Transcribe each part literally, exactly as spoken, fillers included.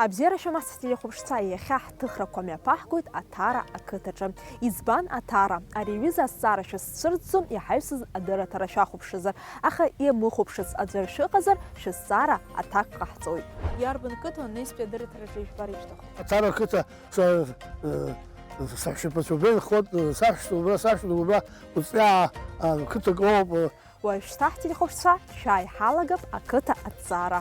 Абзиара шәымаз, ҳтелехәаԥшцәа, иахьа ҳҭыхрақәа мҩаԥаҳгоит Аҭара ақыҭаҿы. Избан Аҭара? Ари аҩыза азҵаара шәызцәырҵӡом, иҳаҩсыз адырраҭара шәахәаԥшызар. Аха иамыхәаԥшыц аӡәыр шәыҟазар, шәызҵаара аҭак ҟаҳҵоит. Иарбан қыҭа уаннеизтәи адырраҭараҿы ижәбар ишәҭаху? Аҭара ақыҭа са, э, саҳәшьаԥацәа убра инхоит, э, саҳәшьцәа убра, саҳәшьцәа убра, Кәыҵиаа, а, қыҭак ыҟоуп, э, Уажәшьҭа, ҳтелехәаԥшцәа, шәааи ҳалагап ақыҭа аҭҵаара.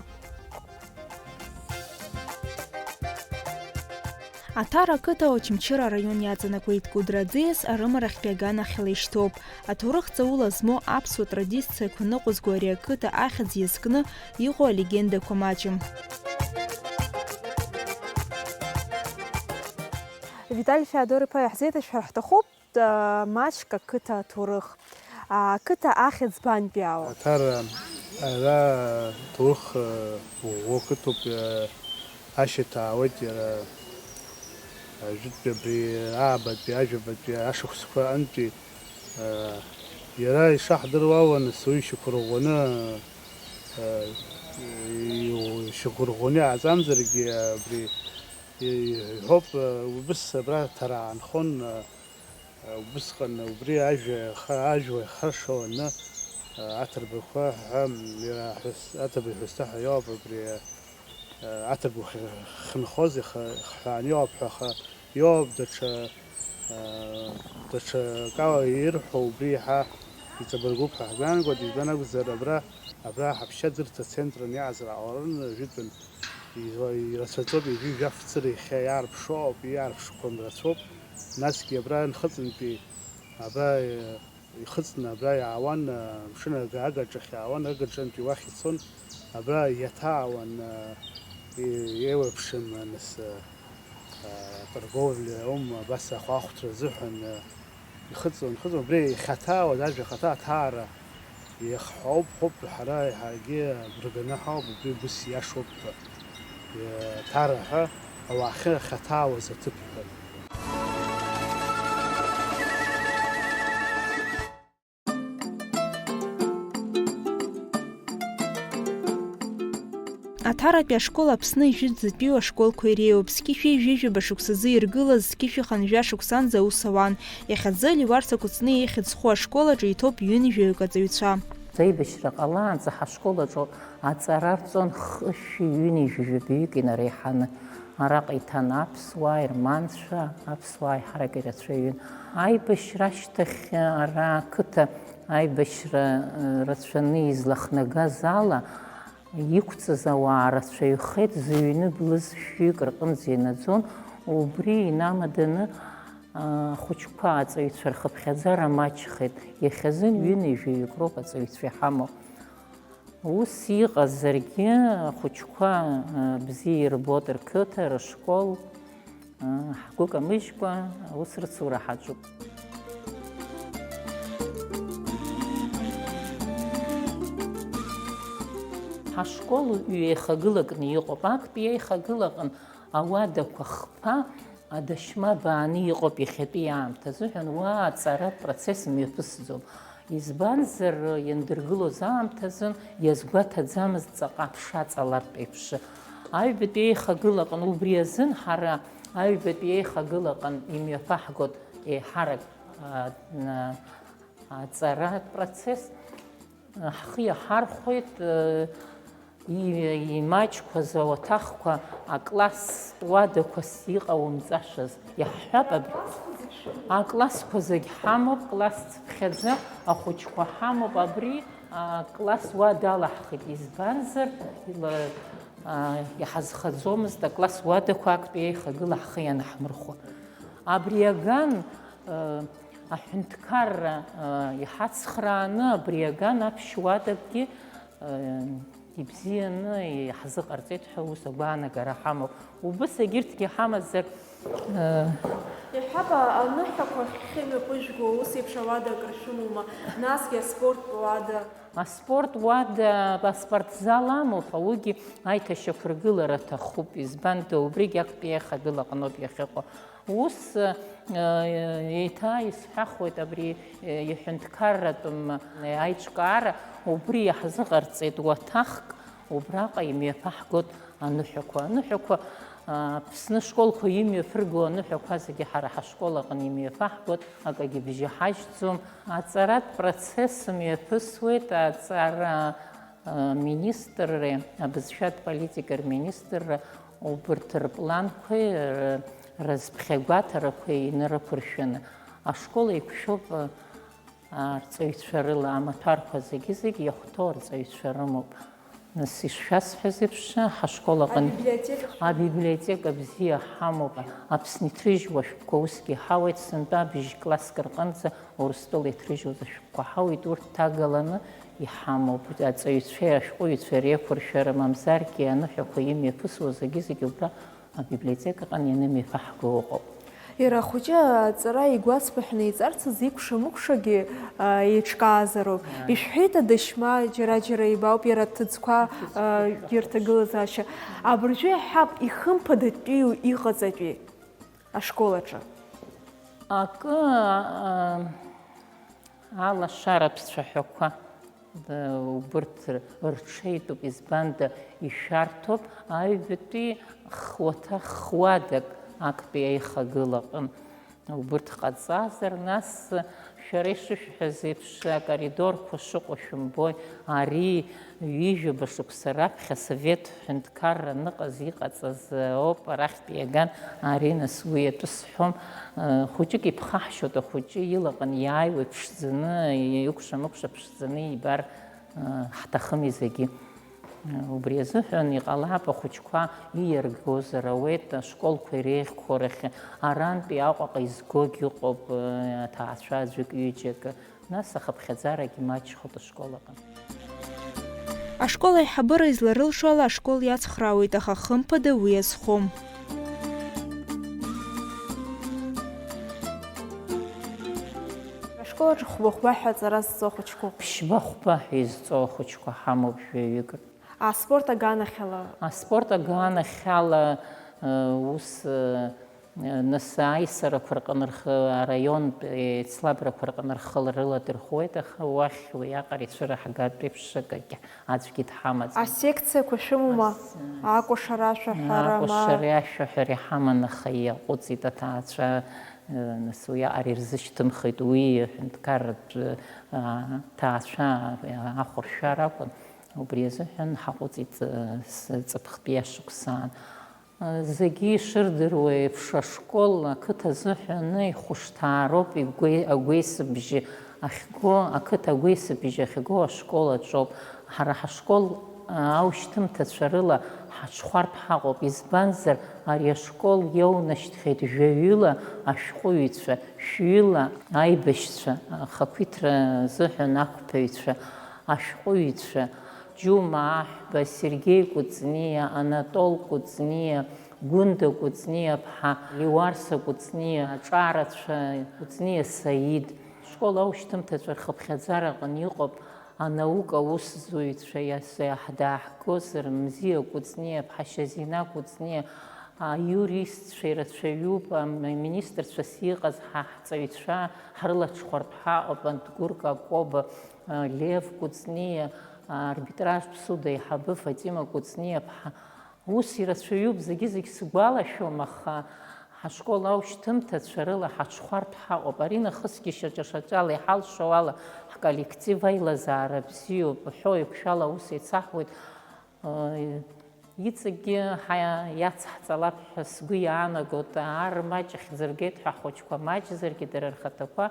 Аҭара ақыҭа Очамчыра араион иаҵанакуеит, Кәыдры аӡиас арымарахьтәи аганахьала ишьҭоуп. Аҭоурых ҵаула змоу аԥсуа традициақәа ныҟәызго ари ақыҭа ахьӡ иазкны иҟоу алегендақәа маҷым. Витали Феодор-иԥа, иаҳзеиҭашәҳәар ҳҭахуп. Маҷк ақыҭа аҭоурых. Ақыҭа ахьӡ бантәиаауа? Аҭара ара ҭоурых ӷәӷәа қыҭоуп, ашьаҭа аауеит иара, жәытәтәи абри аабатәи, ажәабатәи ашықәсқәа антәи, иара ишаҳдыруа ала, нас уи ишьақәырӷәӷәаны, ишьақәырӷәӷәаны иааҵамзаргьы, абри иҳәоуп, убыс абра Ҭара аанхон, Убысҟан убри ажәа иаха-, ажәла ихаршаланы, аҭырбақәа ҳәа, иара аҳәыс-, аҭырба иҳәысҭа ҳәа иоуп абри, аҭырба хы-, хынхоз ихы-, ихҳәааны иоуп ҳәа, аха иоуп даҽа, даҽакала ирҳәо, убри иаҳа иҵабыргуп ҳәа ҳгәы иаанагоит, избан акәзар, абра, абра ҳаԥсшьаӡырҭа центран иаазар ҟаларын, жәытәан. Изла-, ирацәаӡоуп, ҩажәи жәаф цыра иахьа иаарԥшуп, иаарԥшқәа рацәоуп. Насгьы абра нхыҵынтәи, абра, э, ихыҵны абра иаауан, э, амшын ага-, агаҿахь иаауан, агаҿантәи уахь ицон, абра иаҭаауан, э, и-, еиуеиԥшым, э, нас, э, э, торговлиа аума, абас ахәаахәҭра азыҳәан, э, Ихыҵуан, ихыҵуан, убри ихьаҭаауаз ажәа ахаҭа аҭаара иахҳәоуп, ҳәоуп, ҳара еиҳагьы агәра ганы ҳауп, убри убыс иашоуп ҳәа, аҭара ҳәа ауаа ахьы-, ахьаҭаауаз аҭыԥ ҳәа. Аҭаратәи ашкол Аԥсны ижәытәӡатәиу ашколқәа иреиуоуп. Зқьышәи ҩажәи жәаба шықәсазы иргылаз, зқьышәи хынҩажәа шықәсанӡа аус ауан. Иахьазы Леуарса Кәыҵниа ихьӡ зху ашкол аҿы иҭоуп ҩынҩажәаҩык аҵаҩцәа. Аибашьра ҟалаанӡа ҳашкол аҿы аҵара рҵон хышәи ҩынҩажәи жәабаҩык инареиҳаны. Араҟа иҭан аԥсуаа, ерманцәа, аԥсуаа аиҳарак ирацәаҩын. Аибашьра ашьҭахь ара ақыҭа аибашьра, э, рацәаны излахнагаз ала, иқәҵаз ауаа рацәаҩхеит, зыҩны блыз шәҩык рҟынӡа инаӡон, убри инамаданы, а, ахәыҷқәа аҵаҩцәа рхыԥхьаӡара маҷхеит, иахьазын ҩынҩажәаҩык роуп аҵаҩцәа иҳамоу. Ус иҟазаргьы, ахәыҷқәа, а, бзиа ирбоит рқыҭа, рышкол, а, ҳгәы камыжькәа аус рцура ҳаҿуп. Ҳашкол ҩеихагылакны иҟоуп, актәи еихагылаҟны ауадақәа хԥа адашьма бааны иҟоуп иахьатәи аамҭазыҳәан, уа аҵаратә процесс мҩаԥысӡом. Избанзар, иандыргылоз аамҭазын иазгәаҭаӡамызт ҵаҟа аԥша ҵалартә еиԥш. Аҩбатәи еихагылаҟны убри азын ҳара аҩбатәи еихагылаҟны имҩаԥаҳгоит еиҳарак, а, на-, аҵаратә процесс. Ҳхы иаҳархәеит, и-, имаҷқәаз ауаҭахқәа акласстә уадақәас иҟаумҵашаз. Иаҳҳәап, аб-, аклассқәа зегь ҳамоуп, класс цыԥхьаӡа ахәыҷқәа ҳамоуп, абри, а, класс уада алаҳхит, избанзар, ила-, а, иҳазхаӡомызт акласс уадақәа актәи аихагыла ҳхы ианаҳмырхәо. Абри аган, а, Аҳәынҭқарра, э, иҳацхрааны абри аган аԥшьуадакгьы, э, ибзианы иаҳзыҟарҵеит ҳәа ус агәаанагара ҳамоуп. Убыс егьырҭгьы ҳамазар, э, Иаҳҳәап, аныҳәақәа ахьхьы мҩаԥыжәго ус еиԥш ауада акыр шәымоума? Насгьы аспорттә уада? Аспорт уада, аспортзал амоуп, уигьы аиҭашьақәыргылара аҭахуп, избанда убригь актәи аихагыла аҟноуп иахьыҟоу. Ус, э, еиҭа исҳәахуеит абри, э, иҳәынҭқарратәым, э, аиҿкаара, убри иаҳзыҟарҵеит уаҭахк, убраҟа имҩаԥаҳгоит аныҳәақәа. Аныҳәақәа, Аԥсны ашколқәа имҩаԥырго аныҳәақәа зегьы ҳара ҳашкол аҟны имҩаԥаҳгоит, акагьы бжьы ҳажьӡом. Аҵаратә процесс мҩаԥысуеит, аҵара, а, министрреи абызшәатә политикеи рминистрра убырҭ рпланқәеи р-, рызԥхьагәаҭарақәеи инарықәыршәаны. Ашкол еиқәшәоуп, а, арҵаҩцәа рыла, амаҭәарқәа зегьы-зегь иахәҭоу арҵаҩцәа рымоуп. Нас, ишшәасҳәаз еиԥш, ҳашкол аҟын-, Абиблиотека. Абиблиотека бзиа ҳамоуп. Аԥсны иҭрыжьуа ашәҟәқәа усгьы ҳауеит, сынтәа бжь класск рҟынӡа Урыстәыла иҭрыжьуаз ашәҟәқәа ҳауеит, урҭ ҭагаланы иҳамоуп. Аҵаҩцәеи ашәҟәыҩҩцәеи реиқәыршәара, мамзаргьы аныҳәақәа имҩаԥысуа зегьы-зегьы убра абиблиотекаҟны ианымҩаԥаҳго ыҟоуп. Иара ахәыҷы аҵара игәацԥыҳәны иҵарц азы икәша-мыкәшагьы, а, еиҿкаазароуп. Ааи. Ишәҳәеит, адашьма џьара-џьара ибаауп иара аҭыӡқәа, а, ирҭагылазаашьа. Абыржәы иаҳҳәап, ихымԥадатәиу иҟаҵатәи ашкол аҿы? Акы, а, алашаратә цәаҳәақәа. Убырҭ рҽеитәуп, избанда, ишәарҭоуп аҩбатәи хуаҭа-, хуадак актәи аихагыла аҟын. Убырҭ ҟаҵазар, нас, шәара ишышәҳәаз еиԥш, акоридорқәа шыҟоу шәымбои, ари ҩажәаба шықәса раԥхьа асовет ҳәынҭқарра аныҟаз иҟаҵаз ауп, арахьтә иаган, ари, нас, уи атәы сҳәом, хәыҷык иԥхаҳшьоит, ахәыҷы илаҟан иааиуа иԥшӡаны, икәша-мыкәша ԥшӡаны ибар, ҳҭахым зегьы. Убри азыҳәан иҟалап ахәыҷқәа ииаргозар ауеит, ашколқәа иреиӷьқәоу рахь арантәи Аҟәаҟа изгогь ыҟоуп, аҭаацәа аӡәык-ҩыџьак, нас ахыԥхьаӡарагьы маҷхоит ашкол аҟны. Ашкол аиҳабыра изларылшо ала ашкол иацхраауеит, аха хымԥада уи азхом. Ашкол аҿы хәба-хәба ҳәа аҵара зҵо ахәыҷқәоуп. Ԥшьба-хәба ҳәа изҵо ахәыҷқәа ҳамоуп жәаҩык. Аспорт аганахьала? Аспорт аганахьала, э, ус, э, нас аисарақәа рҟны рхы, араионтә еицлабрақәа рҟны рхы рыладырхәуеит, аха уахь уиаҟара ицәыраҳгартә еиԥш акагь аӡәгьы дҳамаӡам. Асекциақәа шәымоума? Ас-, Акәашара ашәаҳәара, ма? Акәашара ашәаҳәара иҳаман, аха иаҟәыҵит аҭаацәа, э, нас уиаҟара ирзышьҭымхит, уи аҳәынҭқарратә, э, ҭаацәа ахәыршәара акәын. Убри азыҳәан ҳаҟәыҵит, э, с-, ҵыԥхтәи ашықәсаан. Э, зегьы ишырдыруа еиԥш, ашкол ақыҭа азыҳәаны ихәышҭаароуп, игәеи-, агәеисыбжьы ахьго, ақыҭа агәеисыбжьы ахьго ашкол аҿоуп. Ҳара ҳашкол, э, аушьҭымҭацәа рыла ҳаҽхәарҭ ҳаҟоуп, избанзар, ари ашкол иоунашьҭхьеит жәаҩыла ашәҟәыҩҩцәа, шәҩыла аибашьцәа, ахақәиҭра азыҳәан ақәԥаҩцәа, ашәҟәыҩҩцәа, Џьума Аҳәба, Сергеи Кәыҵниа, Анатол Кәыҵниа, Гәында Кәыҵниаԥҳа, Леуарса Кәыҵниа, Аҿарацәа Кәыҵниа Саид. Ашкол аушьҭымҭацәа рхыԥхьаӡараҟны иҟоуп анаука аусзуҩцәа, иаса иаҳдааҳгозар, Мзиа Кәыҵниаԥҳа, Шьазина Кәыҵниа, аиуристцәа ирацәаҩуп, аминистрцәас иҟаз ҳа ҳҵаҩцәа ҳрылаҽхәартә ҳаҟоуп, Антгәыр Какоба, Лев Кәыҵниа, арбитражтә суд аиҳабы Фатима Кәыҵниаԥҳа. Ус ирацәаҩуп, зегьы-зегь сгәалашәом, аха ҳашкол аушьҭымҭацәа рыла ҳаҽхәарҭ ҳаҟоуп. Ари нахысгьы шьаҿа-шьаҿала иҳалшо ала ҳколлектив аилазаара бзиоуп, ҳәоу еиқәшәала аус еицаҳуеит. Иҵегьгьы ҳа-, иацҳҵалап ҳәа сгәы иаанагоит, ар маҷ ахьӡыргеит ҳәа ахәыҷқәа маҷзаргьы дара рхаҭақәа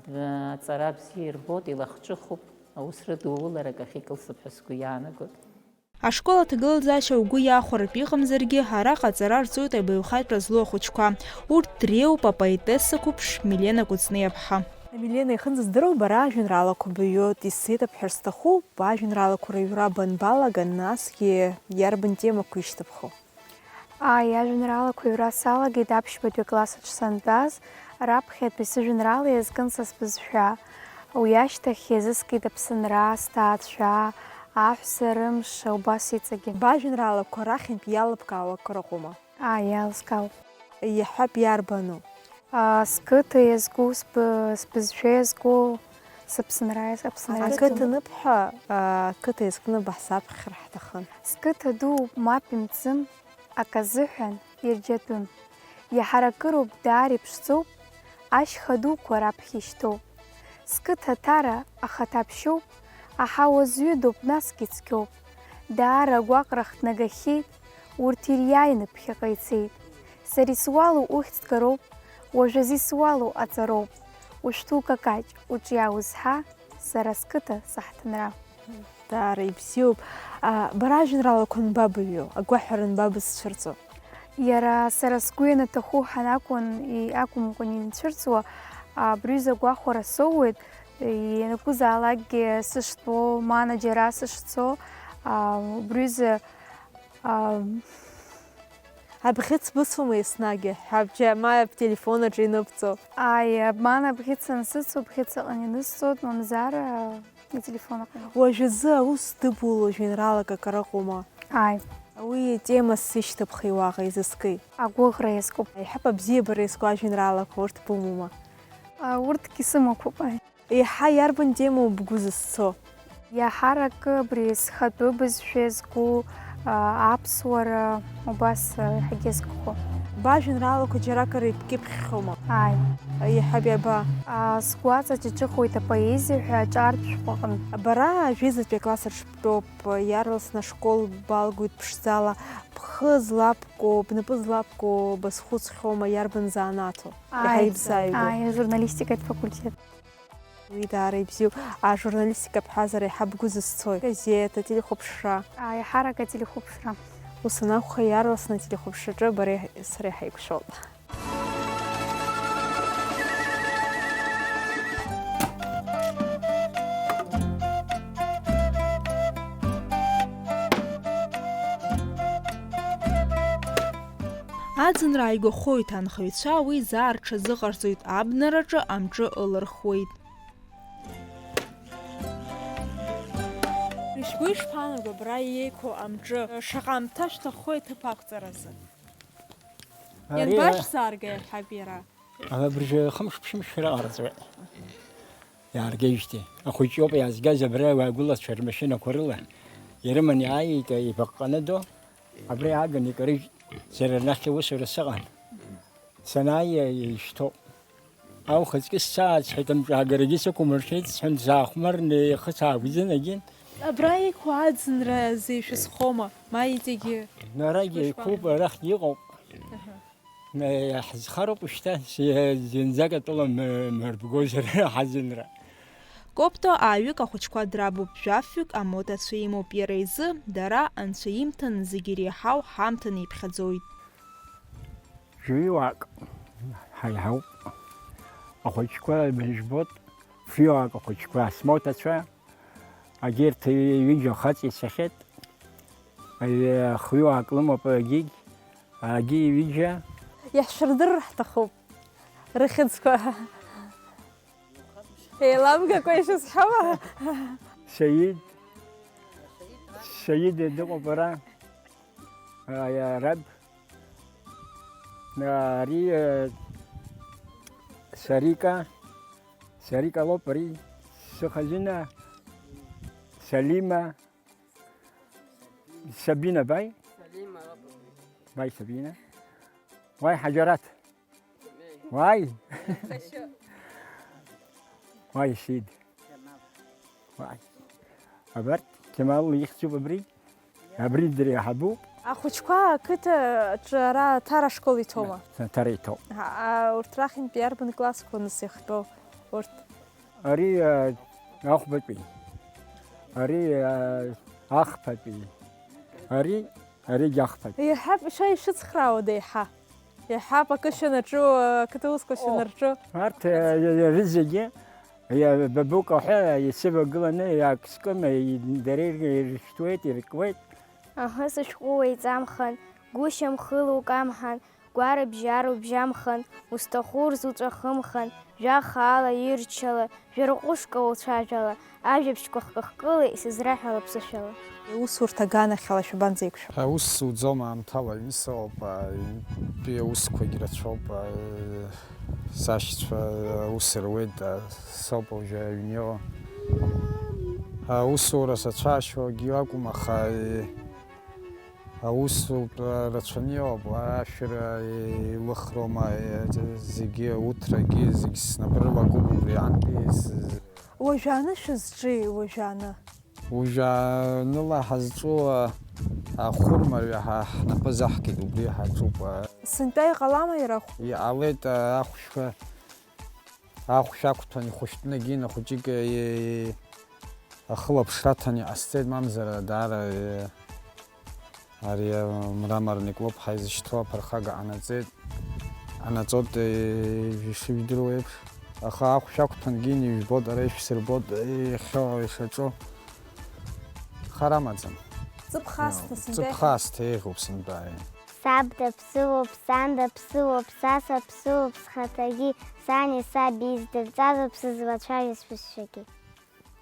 б-, аҵара бзиа ирбоит, илахҿыхуп, аус рыдуларак ахь икылсып ҳәа сгәы иаанагоит. Ашкол аҭагылазаашьа угәы иахәартә иҟамзаргьы, араҟа аҵара рҵоит абаҩхатәра злоу ахәыҷқәа. Урҭ дреиуоуп апоетесса қәыԥш Милена Кәыҵниаԥҳа. Милена, ихынӡаздыруа бара ажәеинраалақәа быҩуеит, исзеиҭабҳәар сҭахуп, ажәеинраалақәа рыҩра банбалага, насгьы иарбан темақәа ишьҭыбхуа? Ааи, ажәеинраалақәа ҩра салагеит аԥшьбатәи акласс аҿы сантәаз, раԥхьатәи сыжәеинраала иазкын са сбызшәа. Уи ашьҭахь иазыскит аԥсынра, сҭаацәа, аҳәса рымш, убас иҵегьы. Бажәеинраалақәа рахьынтә иалыбкаауа акыр ыҟоума? Ааи, иалскаауп. Иаҳҳәап, иарбану? Аа, сқыҭа иазку, сб-, сбызшәа иазку, сыԥсынра, аԥсынра иазку. Ақыҭа ныԥҳәа, аа, ақыҭа иазкны баҳзаԥхьар ҳҭахын. Сқыҭа дууп, мап имцым. Аказыҳәан ирџьатәым. Иаҳаракыроуп, даара иԥшӡоуп, ашьха дуқәа раԥхьа ишьҭоуп. Сқыҭа Ҭара ахаҭа ԥшьоуп, аҳауа зҩыдоуп, насгьы цқьоуп. Даара агәаҟра хҭнагахьеит, урҭ ириааины ԥхьаҟа ицеит. Сара исуалу ухьӡ гароуп, уажәазы исуалу аҵароуп. Ушәҭу какаҷ, уҿиа узҳа, сара сқыҭа саҳҭынра. Даара ибзиоуп. А, бара ажәеинраалақәа анбабаҩу, агәаҳәара анбабызцәырҵо? Иара сара сгәы ианаҭаху ҳәа акәын, и-, акәымкәан инцәырҵуа, абри аҩыза агәахәара соуеит, ианакәызаалакгьы сыштәоу, мана џьара сышцо, а, убри аҩыза, а, Абӷьыц бысума еснагь? Ҳәа абџьар ма бтелефон аҿы иныбҵо? Ааи, ман абӷьыц ансыцу, абӷьыц аҟны инысҵоит, мамзар, а, ителефон аҟны. Уажәазы аус дыбуло жәеинраалак акыр ыҟоума? Ааи. Уи темас ишьҭыԥхеи уаҟа изыски? Агәыӷра иазкуп. Аиҳаб абзиабара иазку ажәеинраалақәа урҭ бымоума? А, урҭгьы сымақәоуп, ааи. Еиҳа иарбан темоу бгәы зызцо? Иаҳаракы абри схатәы бызшәа иазку, а, аԥсуара, убас, а, иаҳагьы иазкхо. Бажәеинраалақәа џьаракыр ибкьыԥхьхьоума? Ааи. Еиҳаб иаба? А, сгәаҵаҿ иҿыхоит апоезиа ҳәа аҿартә шәҟәы аҟынтә. Бара жәеизатәи акласс аҿы бтәоуп, иарласны ашкол балгоит ԥшӡала. Бхы злабго, бнапы злабго базхәыцхьоума, иарбан занааҭу? Еиҳа Ааи, ибзааигәоу? Ааи, ажурналистикатә факультет. Уи даара ибзиоуп. Ажурналистика бҳәазар, еиҳа бгәы зызцои? Газеҭ, ателехәаԥшра? Аиҳарак ателехәаԥшра. Ус анакәха, иаарласны ателехәаԥшраҿы бареи сареи ҳаиқәшәоуп. Аӡынра ааигәахоит, анхаҩцәа уи заа рҽазыҟарҵоит, абнараҿы амҿы ылырхуеит. Шәгәы ишԥаанаго абра иеиқәо амҿы? Шаҟа аамҭа шәҭаххои аҭыԥ ақәҵаразы? Ари Ианбашәзаарга иаҳҳәап иара? Абыржәы хымш-ԥшьымш раҟарҵоит. Иааргеижьҭеи. Ахәыҷ иоуп иаазгаз абра уаагәылацәа рмашьынақәа рыла. Ирыман иааиит, ибаҟҟаны ду. Абра иааган икарыжьт. Сара арнахь аусура сыҟан. Санааи, ишьҭоуп. Аухаҵкы сцаац, сҳәеит, амҿы аагарагьы сықәмыршәеит, сҳәан, саахәмарны ихы саагәӡын, егьин. Абра иқәу аӡынра зеишәызхома? Ма иҵегьы Арагьы Хәышқәа. Иқәуп, арахь иҟоуп. Аҳа. Ме-, ҳзхароуп ушьҭа, си-, зынӡак атәыла м-, мырбгозар ҳазынра. Копто ааҩык ахәыҷқәа драбуп, жәафҩык амотацәа имоуп иара изы, дара анцәа имҭан зегьы иреиҳау ҳамҭан иԥхьаӡоит. Жәаҩуаак ҳаиҳауп. Ахәыҷқәа быжәбоит, фҩуаак ахәыҷқәа смоҭацәа, агьырҭ ҩыџьа хаҵа ицахьеит. Аҩы хҩуаак лымоуп агьигь, агьи ҩыџьа. Иаҳшәырдырыр ҳҭахуп рыхьӡқәа. Еиламгакәа ишысҳәома? Саид, Саид дыҟоуп ара, аиараб. Ари, э, Сарика, Сарика лоуп ари, сыхазына, Салима, Сабина баи? Баи Сабина. Уаи Ҳаџьараҭ. Уаи. Уаи Сид. Уаи. Абарҭ Кемал ихьӡуп абри. Абри дреиҳабуп. Ахәыҷқәа ақыҭа аҿы ара Ҭара ашкол иҭоума? Ҭара иҭоуп. Ҳа, а, урҭ рахьынтә иарбан классқәа нас иахьтәоу урҭ? Ари, а, ахәбатәи. Ари, а, ахԥатәи. Ари, аригь ахԥатәи. Иаҳҳәап, ишәа ишәыцхраауада иаҳа? Иаҳҳәап, акы шәанаҿу, ақыҭа усқәа О, шәанарҿу? Арҭ, а, рызегьы, а, бабук аҳәа исывагыланы иаакскын, а, дара иршьҭуеит, иркуеит. Аҳы, сышәҟәыуа иҵамхан, гәышьамхыла укамҳан, гәарабжьара убжьамхан, усҭаху рзуҵәахымхан, жәа хаала, ҩырччала, жәа рҟәышка уцәажәала, ажәабжьқәа хкы-хкыла исызраҳәала ԥсышәала. Иусурҭа аганахьала шәабанӡеиқәшәо? Аус зуӡом аамҭала аҩны сыҟоуп, аҩнтәи аусқәагь рацәоуп, сашьцәа аус руеит, соуп уажәы аҩны иҟоу. Аусура сацәаашьогьы акәым, аха Аусутә рацәаны иоуп, ашәара еилыхрома, зегьы, уҭрагьы, зегь снапы рылакуп убри аҟынтәи. Уажәаны шәызҿи, уажәаны? Уажәаныла ҳазҿу ахәырмаҩа ҳа ҳнапы заҳкит, убри ҳаҿуп. Сынтәа иҟалама иара ахә? Иҟалеит, ахәшәқәа, ахәшә ақәҭәан ихәышәтәны гьина хәыҷык, е, ахылаԥшра аҭан иҟасҵеит, мамзар даара, е, ари, е, Мраморник лоуп ҳаизышьҭоу аԥырхага ҟанаҵеит. Ҟанаҵоит, е, ишыжәдыруа еиԥш. Аха ахәшә ақәҭәан гьина ижәбоит, ара ишәсырбоит, е, иахьоу ишаҿу. Хар амаӡам. Ҵыԥх аасҭа сынтәа. Ҵыԥх аасҭа еиӷьуп сынтәа, е. Саб даԥсыуоуп, сан даԥсыуоуп, са саԥсыуоуп, схаҭагьы, сани саби, издырҵазоуп сызлацәажәоз шәызшәагьы.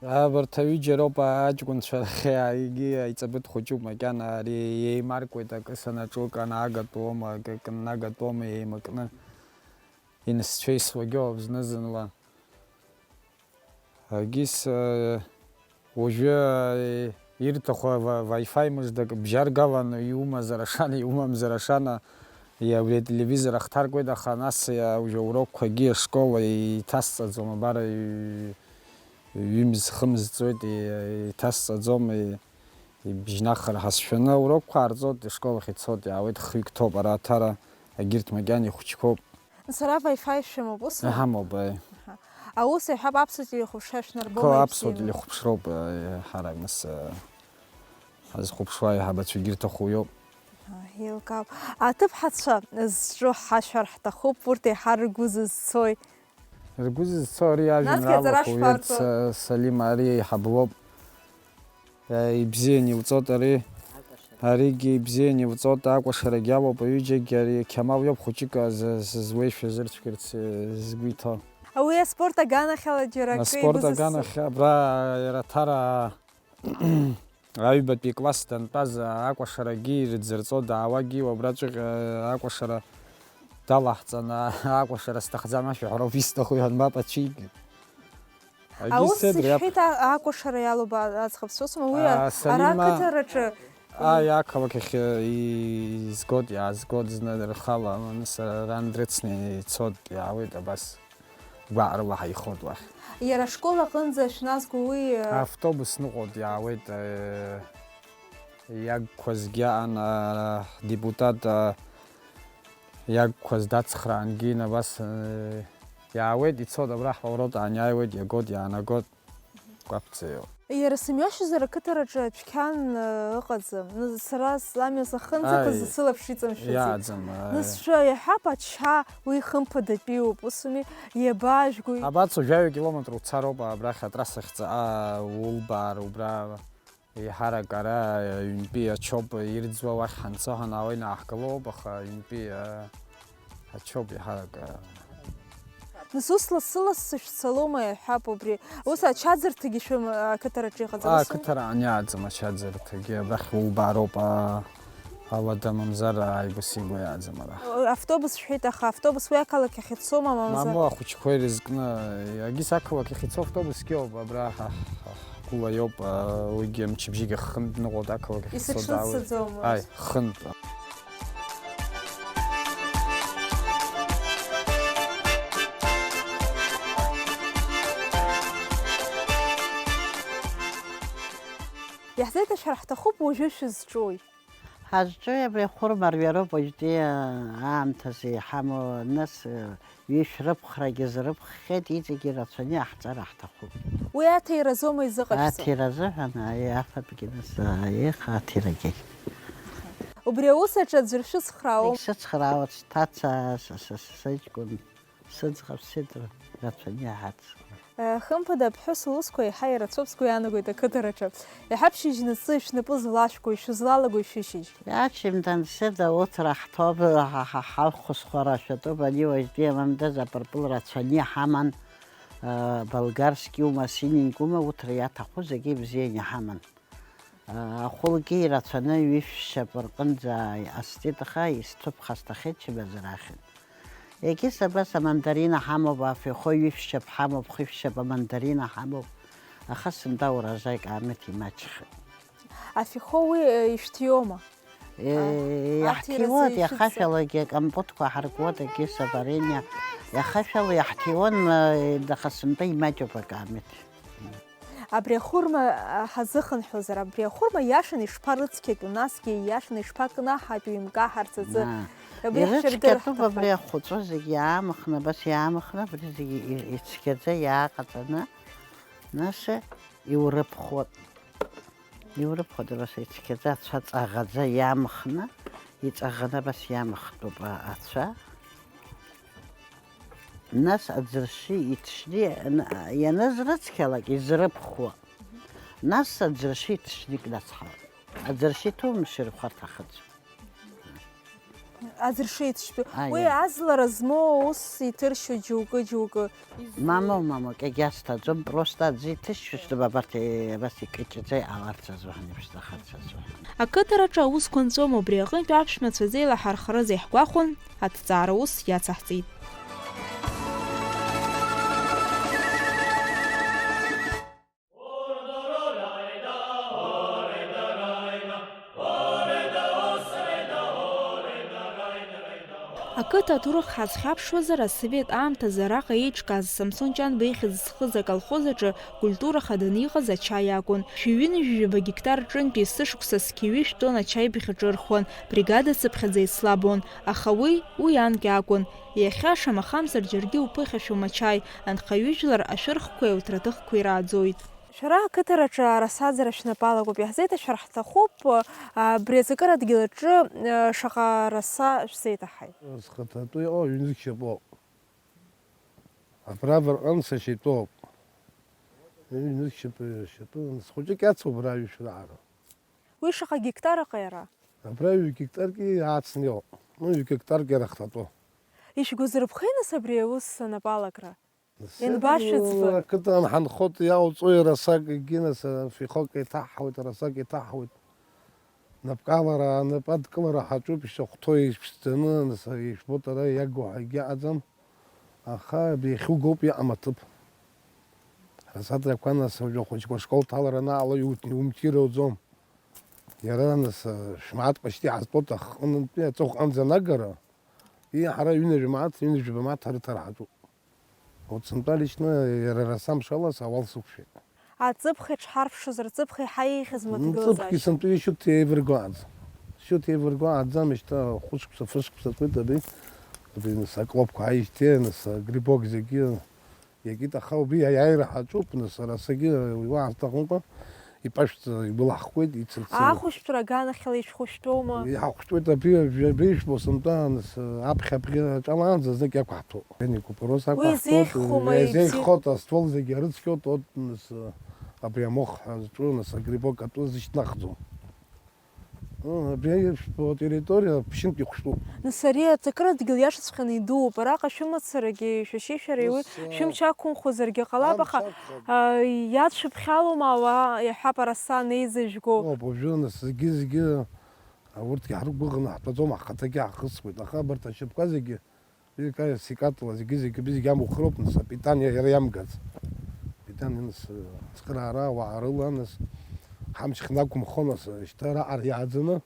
Абарҭ аҩыџьа роуп аҷкәынцәа рахьа, егьи аиҵбы дхәыҷуп макьана, ари еимаркуеит, акы санаҿу, акы анаагатәуама, акы, акы ннагатәуама, еимакны инсцәеисуагьы ауп зны-зынла. Агьыс, э, уажәы, э, ирҭаху ва-, Wi-Fi мыждак бжьаргалан иумазар ашана, иумамзар ашана, иа-, абри ателевизор ахҭаркуеит, аха нас иа-, уажәы аурокқәагьы ашкол иҭасҵаӡом, абар, ҩ-, ҩымз-хымз ҵуеит, и-, иҭасҵаӡом, и-, ибжьнахыр ҳазшәаны аурокқәа аарҵоит, ашкол ахь ицоит, иаауеит, хҩык ҭоуп, ара аҭара, агьырҭ макьана ихәыҷқәоуп. Сара Wi-Fi шәымоуп, усоума? Иҳамоуп, аи. Аҳа. Аус иҳәап, аԥсуа телехәаԥшра шәнарбома? Қо аԥсуа ибзианы? Телехәаԥшроуп, аи, ҳарак нас, аи, ҳазхәаԥшуа аиҳабацәагьы ирҭаху иоуп. Аҳа, еилкаауп. Аҭыԥҳацәа зҿу ҳашәар ҳҭахуп, урҭ еиҳа ргәы зызцои? Ргәы зызцо ари ажәеинраалақәа, насгьы аҵара шәфарҵо. Уи Са-, Салим ари еиҳаб лоуп. Ибзиан илҵоит ари, аригьы ибзиан илҵоит, акәашарагь алоуп, аҩыџьагьы ари Қьамал иоуп хәыҷык зызуеишәа зырцәгьарц згәы иҭоу. Уи аспорт аганахьала џьара акы игәы зызцу. Аспорт аганахь абра иара Ҭараа аҩбатәи класс дантәаз акәашарагьы ирыдзырҵо даауагьы уабраҵәҟьа акәашара далаҳҵан, акәашара сҭахӡам ашәаҳәароуп исҭаху, иҳәан, мап ацәикит. Аус сышәҳәеит, акәашара иалоуп аӡӷабцәа, усума, уи ара ақыҭараҿы? Аи, ақалақь ахь изгоит, иаазгоит зны рхала, нас ран дрыцны ицоит, иаауеит абас, гәаҟрыла ҳаихоит уахь. Иара ашкол аҟынӡа шәназго уи? Автобус ныҟәоит, иаауеит, иагқәазгьы аан, ҳдепутат иагқәаз дацхраангьы абас, э, иаауеит, ицоит, абра ҳауроуп, ааниааиуеит, иагоит, иаанагоит, кәаԥӡа иоуп. Иара сымҩашьозар ақыҭараҿы цәгьан, э, ыҟаӡам. Сара самҩа сахынӡақәаз сылаԥш иҵамшәаӡеит. Иааӡам, э. Нас шәа иаҳәап, ача уи хымԥадатәиуп, усуми, иабаажәгои? Абацо, жәаҩа километр уцароуп абрахь атрассахь ҵаҟа улбаар, убра. Еиҳарак ара ҩынтәи ачоуп ирӡуа, уахь ҳанцо ҳанаауа инааҳгылоуп, аха ҩынтәи, а, ачоуп еиҳарак, а. Нас ус лассы-лассы шәцалома, иаҳҳәап, убри? Ус ачаӡырҭагьы шәым-, ақыҭараҿы иҟаҵам, Аа, ус? Ақыҭара аниааӡам ачаӡырҭагьы, абрахь улбаароуп, а, алада мамзар ааигәа-сигәа иааӡам ара. Автобус шәҳәеит, аха автобус уи ақалақь ахь ицома, мамзар? Мамоу, ахәыҷқәа ирызкны, агьыс ақалақь ахь ицо автобусгьы ауп, абра ҳа, ҳ-, ҳ-, Гәыла иоуп, уигьы мчыбжьык ахынтә ныҟәоит ақалақь ахь ицо даауеит. Исыҽнысҵаӡом. Ааи, хынтә. Иаҳзеиҭашәҳәар ҳҭахуп уажәы шәызҿуи. Ҳазҿу абри ахәырмарҩароуп уажәтәи аамҭазы иҳамоу, нас, ҩышә рыԥхрагьы зрыԥххьеит, иҵегьы ирацәаны иаҳҵар ҳҭахуп. Уи аҭира азоума изыҟашәҵо? Аҭира азыҳәан, аиеи, афатәгьы, нас, аиеи, аха аҭирагьы. Убри аус аҿы аӡәыр шәыцхраауам? Егь сыцхраауеит, сҭаца, са, са, са, сыҷкәын. Сыӡӷаб сеидра рацәаны иаҳац. Хымԥада, аԥҳәыс лусқәа еиҳа ирацәоуп, сгәы иаанагоит ақыҭараҿы. Еиҳа бшьыжьнаҵы шәнапы злашәкуеи, шәызлалагои шәышьыжь? Иачымдан сыда, урҭ раҳҭоуп, ҳа, ҳа, ҳахәысхәара шәатәуп, ани уажәтәи амамдаз апырпыл рацәаны иҳаман, болгарскиума, синенькиума, урҭ иаҭаху зегьы ибзианы иҳаман. Ахәылгьы ирацәаны ҩышә шьап рҟынӡа иҟасҵеит, аха исҭыԥха сҭахеит чымазара ахьынтә. Егьыс абас амандарина ҳамоуп, афихо ҩышә шьап ҳамоуп, хышә шьап амандарина ҳамоуп, аха сынтәа урожаик аамеҭ имаҷхеит. Афихо уи, э, ишәҭиуама? Иаҳҭиуеит, иахашәалагьы акомпотқәа ҳаркуеит, егьыс аварение, иахашәала иаҳҭиуан, аха сынтәа имаҷуп акаамеҭ. Абри ахәырма ҳазыхынҳәуазар, абри ахәырма иашаны ишԥарыцқьатәу, насгьы иашаны ишԥакнаҳатәу имкаҳарц азы? Ирыцқьатәуп абри ахәыҵәы зегьы иаамхны, абас иаамхны, абри зегьы ицқьаӡа иааҟаҵаны, нас иурыԥхуеит. Иурыԥхуеит, абас ицқьаӡа, ацәа ҵаӷаӡа иаамхны, иҵаӷаны абас иаамхтәуп ацәа. Нас аӡыршы иҭшьны ианыз рыцқьалак изрыԥхуа, нас аӡыршы иҭшьны икнацҳауеит. Аӡыршы иҭоумшьыр хәарҭахаӡом. Аӡыршы иҭшьтәу. Уи аӡлара змоу аус иҭыршьу џьоукы, џьоукы. Мамоу, мамоу, кьагьа сҭаӡом, просто аӡы иҭышьшьуа абарҭ, абас икыҷҷаӡа иҟаларц азыҳәан, иԥшӡахарц азыҳәан. Ақыҭараҿы аусқәа нҵәом, убри аҟынтә аԥшәмацәа зеилаҳархарыз иаҳгәахәын, аҭҵаара ус иацаҳҵеит. Ақыҭа аҭоурых ҳазхьаԥшуазар, асовет аамҭазы араҟа еиҿкааз Самсон Ҷанба ихьӡ зхыз аколхоз аҿы культура хаданы иҟаз ачаи акәын. Шәи ҩынҩажәаба гектар рҿынтәи есышықәса зқьи ҩышә тонна ачаи бӷьаҿы ырхуан, бригада цыԥхьаӡа ицлабон, аха уи, уи анкьа акәын. Иахьа, шамахамзар, џьаргьы уԥыхьашәом ачаи, анхаҩыжәлар ашәырхқәеи ауҭраҭыхқәеи рааӡоит. Шәара ақыҭараҿы арасаӡара шәнапы алакуп, иаҳзеиҭашәар ҳҭахуп, абри аҵакыра адгьыл аҿы, э, шаҟа раса шәзеиҭаҳаи? Схаҭатәы иҟоу ҩнызқь шьапоуп. Абра абарҟан сашьа итәоуп. Ҩнызқь шьапы, шьапы, схәыҷык иацуп абра аҩышә раара. Уи шаҟа гектараҟа иара? Абра ҩ гектарк иаацны иҟоуп. Ну, ҩ гектарк иара хҭатәу. Ишәгәазырԥхеи нас абри аус анапалакра? Ианбашәыӡба? Ақыҭан ҳанхоит, иауҵои расак, егьи нас, фихок еиҭаҳҳауеит, расак еиҭаҳҳауеит. Напкалара, анапы адкылара ҳаҿуп, ишахәҭоу ишәҵаны, нас, ишәбоит ара иагу ҳәа егьаҟаӡам. Аха иахьугоуп иҟам аҭыԥ. Расатрақәа, нас, уажәы ахәыҷқәа ашкол ҭалара анаала иут-, иумтируаӡом. Иара, нас, шәмааҭ ҟашьҭи ҳазтәоуп аҟынтәи аҵыхәҟанӡа анагара, и ҳара ҩынҩажәа мааҭ, ҩынҩажәаба мааҭ ҳрыҭара ҳаҿуп. Уцынтәа лично иара расамшала сауал сықәшәеит. Аҵыԥх иҽҳарԥшыз, рҵыԥх еиҳа еиӷьызма? Ҵыԥхгьы ҭагылазаашьа? Сынтәа ишьут еивырго аӡам. Шьут еивырго аӡам, ишьҭа хәышықәса, фышықәса ҵуеит абри. Абри нас аклопқәа ааижьҭеи, нас агрибок зегьы иакит, аха убри аиааира ҳаҿуп, нас арасагьы уи уаҳа сҭахымкәа. Ипашәӡа ибылаҳхуеит, ицырцыруеит. Ахәышәтәра аганахьала ишәхәышәтәоума? Иҳахәшәтәуеит абри, абри, абри ижәбо сынтәа, нас, аԥхьа абӷьы аҿалаанӡа знык иақәаҳҭәоуп. Ани купорос ақәаҳҭәоит, уи еизеиӷьхома, еизеиӷьхоит, еибзеи- Астол зегьы арыцқьоит, от, нас, абри амох ҳәа зҿу, нас, агрибок атәы зышьҭнахӡом. Ы, абри ижәбо атерриториа ԥшьынтә ихәшәтәуп. Нас ари аҵакыра адгьыл иашаҵәҟьаны идууп, араҟа шәымацарагьы, шәашьеишәареи уи, нас, а, шәымч ақәымхозаргьы ҟалап, амч аха, акәхап. А, иацәыԥхьалома ауаа, иаҳҳәап, араса анеизыжәго? Оп, уажәы, нас, зегьы-зегьы, а, урҭгьы ҳрықәгәыӷны ҳтәаӡом, ҳхаҭагьы ҳахысуеит, аха абарҭ ашьапқәа зегьы, ҩык аиасикатәла, зегьы-зегьы, зегьы амухроуп, нас, апитание иара иамгац. Апитание, нас, ацхыраара ауаа рыла, нас, ҳамч хнақәымхо, нас, шьҭа раҟара иааӡаны,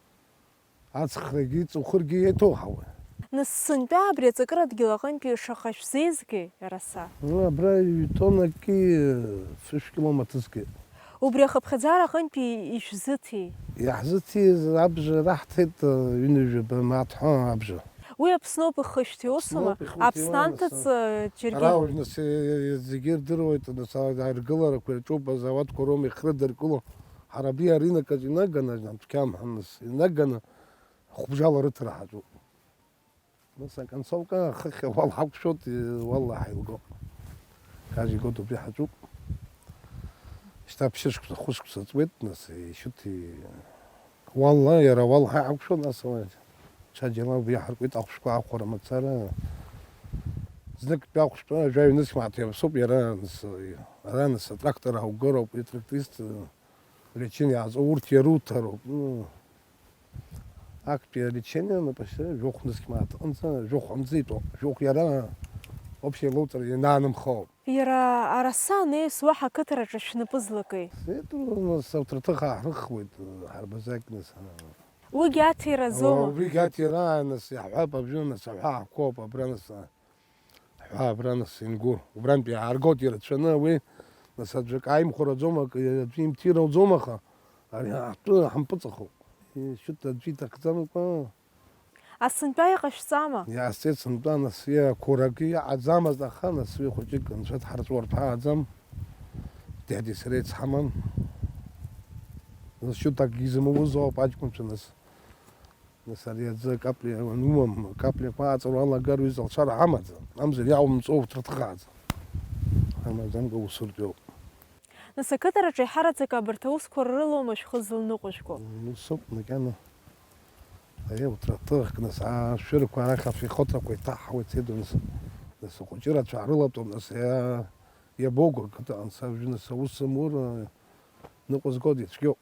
Ацхрагьы, ҵыхәыргьы еиҭоуҳауеит. Нас сынтәа абри аҵакыра адгьыл аҟынтәи шаҟа шәзеизгеи, араса? Ну, абра ҩ-тоннаки фышә кило маҭызгеит. Убри ахыԥхьаӡара аҟынтәи ишәзыҭи? Иаҳзыҭиз абжа раҳҭеит, ҩынҩажәаба мааҭ ҳәа абжа. Уи Аԥсноуп ихышәҭи, усума? Аԥсноуп ихышәҭи, Аԥсны анҭыҵ, нас, џьаргьы. Ара уажә, нас, зегьы ирдыруеит, нас, аргыларақәа ирҿуп, азауадқәа роума ихрыдыркыло. Ҳара абри арынок аҿы инаганы, аџьнатә қьамҳа, нас, инаганы хәбжала рыҭара ҳаҿуп. Нас, аконцовка, хыхь ауал ҳақәшәоит, уалла ҳаилгоит. Каждый год убри ҳаҿуп. Шьҭа ԥшьышықәса, хәышықәса ҵуеит, нас, ишьҭи-, уалла, иара уал ҳа ҳақәшәо, нас, уа ҽаџьара убри иаҳаркуеит ахәшәқәа, ахәара мацара. Зныктәи ахәшәтәы, жәаҩа нызқь мааҭ иаԥсоуп, иара, нас, ара, нас, атрактор аугароуп, уи тракторист, лечение иаазо, урҭ иаруҭароуп. Ну, актәи алечение, напашьа, жәохә нызқь мааҭ аҟынӡа, жәохә амӡы итәоуп, жәохә иара общее лоуҵар ианаанымхоуп. Иара араса анеис уаҳа ақыҭараҿы шәнапы злакеи? Сеидру, нас, ауҭраҭых ааҳрыхуеит, ҳарбазакны са. Уигьы аҭира азоума? Уигьы аҭира, нас иаҳҳәап, абжьы, нас аҳәаа ҳкуоуп, абра, нас, аҳәаа абра, нас ингәу, убрантәи иааргоит ирацәаны уи, нас аӡәы акы ааимхәараӡом, акы аӡәы имтирауӡом, аха ари ҳтәы ҳампыҵахоуп. Шьыҭ аӡәы иҭахӡамкәа. Асынтәа иҟашәҵама? Иаасҵеит сынтәа, нас, иа, қәарагьы иаҟаӡамызт, аха, нас, уи хәыҷык анцәа дҳарҵәуартә ҳааӡам. Дядеи сареи ицҳаман. Нас шьыҭ акгьы изымуз ауп аҷкәынцәа, нас. Нас ари аӡы акапли анумам, акаплиақәа ааҵару алагар ҩыза алшара ҳамаӡам. Мамзар иаумҵоу уҭраҭыхааӡам. Амаӡамкәа усуртә иоуп. Нас ақыҭараҿы еиҳараӡак абарҭ аусқәа рылоума шәхы зылныҟәыжәго? Усоуп макьана. Аиеи, уҭраҭыхк, нас, ашәырқәа арахь афехотақәа иҭаҳауеит, сеидру, нас, нас ахәыҷы рацәа аарылатәоуп, нас, иа-, иабоуго ақыҭа анцәа, нас аус зымур, ныҟәызгода, ицәгьоуп.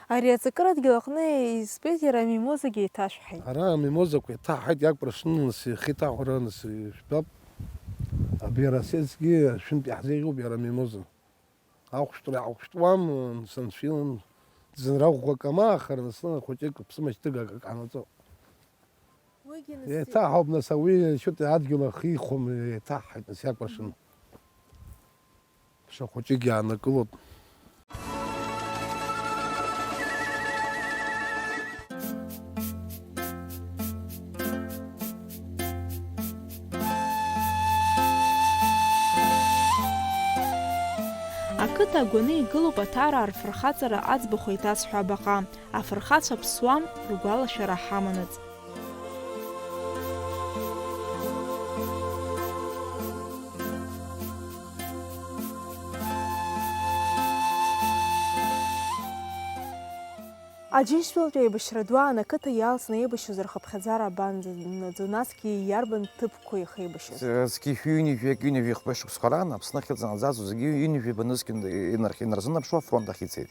Ари аҵакырадгьыл аҟны избеит иара амимозагьы еиҭашәҳаит. Ара амимозақәа еиҭаҳҳаит, иакәыршаны, нас, ихы иҭаҳәара, нас, ижәбап. Абри ара асессгьы шәынтә иаҳзеиӷьуп иара амимоза. Ахәшәтәра иаҳхәшәтәуам, нас анцәа илан, ӡынра ӷәӷәак амаахар, нас ахәыҷык ԥсымашьҭыгак ак ҟанаҵо. Уигьы нас Еиҭаҳауп, нас ауи шьыта адгьыл ахы ихәом, еиҭаҳҳаит, нас иакәыршан. Ԥша хәыҷык иаанакылоит. Ақыҭа агәаны игылоуп Аҭараа рфырхаҵара аӡбахә еиҭазҳәо абаҟа, афырхацәа ԥсуам, ргәалашәара ҳаманаҵ. Аџьынџьтәылатәи аибашьра ду аан ақыҭа иалҵны еибашьуаз рхыԥхьаӡара абанӡанаӡо, насгьы иарбан ҭыԥқәа ихеибашьоз? Зқьи шәи ҩынҩажәи акы ҩынҩажәи хәба шықәсқәа раан Аԥсны ахьыӡ анаӡаӡо зегьы ҩынҩажәи банызқьын инарх-, инарзынаԥшуа афронт ахь ицеит.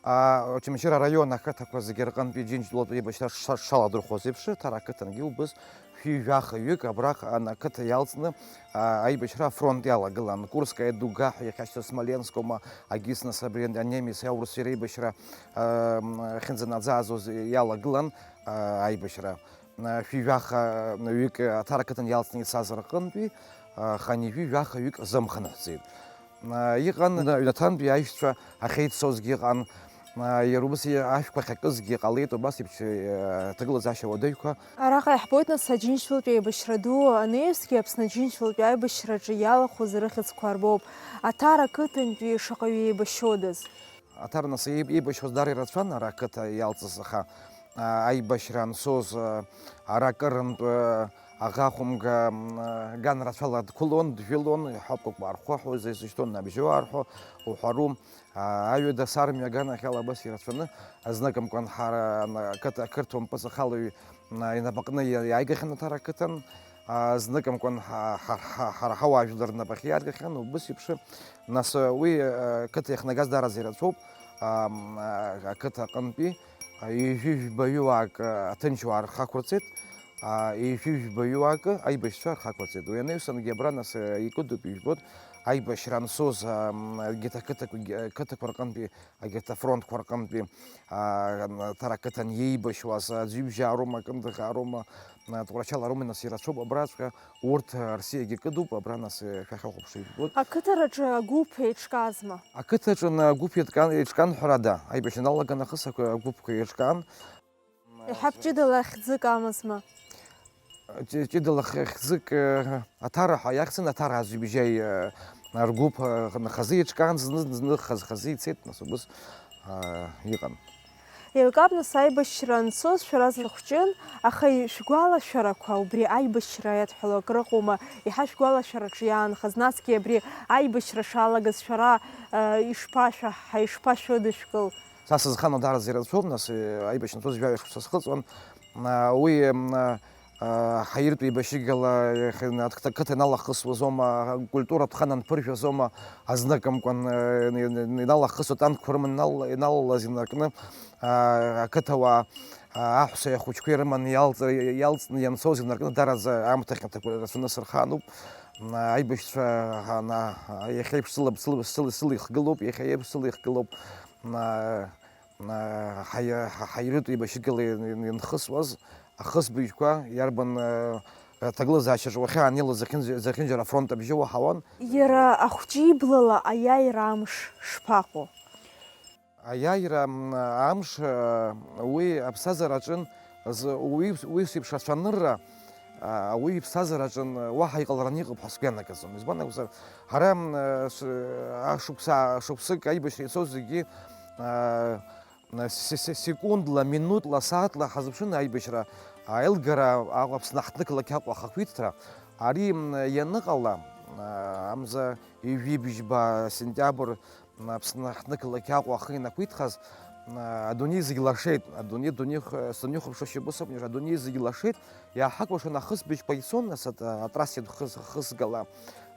А, Очамчыра араион ақыҭақәа зегьы рҟынтәи Џьынџьтәылатәи еибашьра ш-, шаладрыхуаз еиԥш, Ҭара ақыҭангьы убыс шәи жәаха ҩык абраҟ ан-, ақыҭа иалҵны, а, аибашьра афронт иалагылан. Курская дуга ҳәа иахьашьҭоу Смоленскоума, агьыс нас абри анемец аурыс иреибашьра, а, м, ахьынӡанаӡааӡоз иалагылан, а, аибашьра. А, шәи жәаха ҩык Аҭара ақыҭан иалҵны ицаз рҟынтәи, а, хынҩажәи жәаха ҩык рзымхынҳәӡеит. Иҟан аҩнаҭантәи аишьцәа ахьеиццозгьы ыҟан, иара убас ашәқәа ахьакызгьы ҟалеит, убас еиԥш аҭагылазаашьа уадаҩқәа. Араҟа иаҳбоит нас Аџьынџьтәылатәи аибашьра ду анаҩсгьы Аԥсны Аџьынџьтәылатәи аибашьраҿы иалахәыз рыхьӡқәа арбоуп. Аҭара ақыҭантәи шаҟаҩы еибашьодаз? Аҭара нас еиб-, еибашьуаз дара ирацәан ара ақыҭа иалҵыз, аха, а, аибашьра анцоз, а, ара акырынтә, а, аӷа хәымга, м, а, ган рацәала дқәылон, джәылон, иҳауп, кәыкәбаа рхәы ҳәа изышьҭон, набжьуаа рҳәо уҳәару, а, аҩада сармҩа аганахьала абас ирацәаны, зныкымкәан ҳара, м, ақыҭа, ақырҭуа мпыҵахалаҩ, м, инапаҟны иа-, иааигахьан Аҭара ақыҭан, а, зныкымкәан ҳа-, ҳа-, ҳа-, ҳара ҳауаажәлар рнапахь иааргахьан, убыс еиԥш, нас, уи, а, ақыҭа иахнагаз даараӡа ирацәоуп, а, м, а, ақыҭа аҟынтәи, а, ҩажәи жәбаҩуаак, а, аҭынчуаа рхы ақәырҵеит, а, ҩажәи жәбаҩуаакы аибашьцәа рхы ақәырҵеит. Уи анаҩсангьы абра, нас, а, икыдуп, ижәбоит, аибашьра ансоз, а, м, егьырҭ ақыҭақәагьы, ақыҭақәа рҟынтәи Егьырҭ афронтқәа рҟынтәи, аа, Ҭара ақыҭан иеибашьуаз, аӡҩыбжьаароума, акындыӷаароума, а, Тҟәарчалароума, нас, ирацәоуп абраҵәҟьа, урҭ, а, рсиагьы кыдуп, абра, нас, а, шәахьахәаԥшуа ижәбоит. Ақыҭараҿы агәыԥ еиҿказма? Ақыҭаҿы, н-, агәыԥ еиҿкан, еиҿкан ҳәарада, аибашьра аналган нахыс ақы-, агәыԥқәа еиҿкан. Иҳәап, ҷыдала хьӡык амазма? Ҷы-, ҷыдала х-, хьӡык, э, Аҭара ҳәа иахьӡын, Аҭара аӡҩыбжьаҩ, э, ргәыԥ, э, хазы иҿкаан, зны, зны хаз-, хазы ицеит, нас убыс, а, иҟан. Еилкаап, нас, аибашьра анцоз шәара зхәҷын, аха шәгәалашәарақәа убри аибашьра иадҳәало акрыҟоума, еиҳа шәгәалашәараҿы иаанхаз, насгьы абри аибашьра шалагаз шәара, э, ишԥашәаҳҳаи, ишԥашәыдышәкыл? Са сызхану даараӡа ирацәоуп, нас, э, аибашьра анцоз жәаҩа шықәса схыҵуан. А, уи, м, а, а, ҳаиртә еибашьыгала иахьа-, ақыҭа, ақыҭа иналахысуазоума, акультуратә хан анԥыржәазоума, азныкымкәан, э, ин-, ин-, иналахысуа танкқәа рыман инал-, иналалаз инаркны, а, ақыҭауаа, а, аҳәсеи ахәыҷқәеи рыманы иалҵ-, иалҵны ианцоз инаркны даараӡа аамҭа хьанҭақәа рацәаны сырхаануп. М, аибашьцәа, ана, иахьа еиԥш сыла-, сыла-, сыла-, сыла ихгылоуп, иахьа еиԥш сыла ихгылоуп. М, а, ҳаи-, ҳа-, ҳаирытә еибашьыкала иан-, иан-, ианхысуаз, ахысбыжьқәа иарбан, э, ҭагылазаашьаҿ уахьаанеилоз зехьынџь-, зехьынџьара афронт абжьы уаҳауан. Иара ахәҷы иблала аиааира амш шԥаҟоу? Аиааира, м, амш, э, уи аԥсҭазаараҿын з-, уи, уи еиԥш ацәанырра, а, ауаҩы иԥсҭазаараҿын уаҳа иҟалараны иҟоуп ҳәа сгәы ианагаӡом. Избан акәзар, ҳара, м, э, ш-, ашықәса, шықәсык аибашьра ицоз зегьы, а, се-, се-, секундла, минутла, сааҭла ҳазыԥшын аибашьра, аилгара, Аҟәа Аԥсны аҳҭнықалақь Аҟәа ахақәиҭра. Ари, м, ианыҟала, а, амза ҩажәи бжьба сентиабр, Аԥсны аҳҭнықалақь Аҟәа ахы инақәиҭхаз, а, адунеи зегь лашеит. Адунеи, дунеих-, сынихәаԥшуа шьоук сакәын, адунеи зегь лашеит. Иааҳакәыршан ахысбыжьқәа ицон, нас ат-, атрасса иадхыз-, хысгала,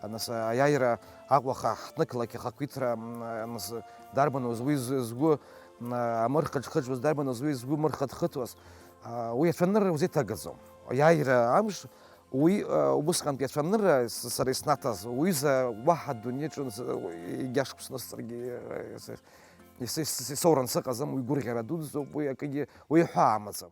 нас аиааира Аҟәа аха-, аҳҭнықалақь ахақәиҭра, м, нас дарбаныз уи з-, згәы, м, амырхыџхыџуаз, дарбаныз уи згәы мырхыдхыҭуаз. А, уи ацәанырра узеиҭагаӡом. Аиааира амш, уи, а, убысҟантәи ацәанырра с-, сара иснаҭаз, уҩыза уаҳа адунеиаҿы нс-, егьа шықәс нысҵаргьы, а, ис-, ис-, ис-, исоуран сыҟаӡам, уи гәырӷьара дуӡӡоуп, уи акгьы, уи ҳәаа амаӡам.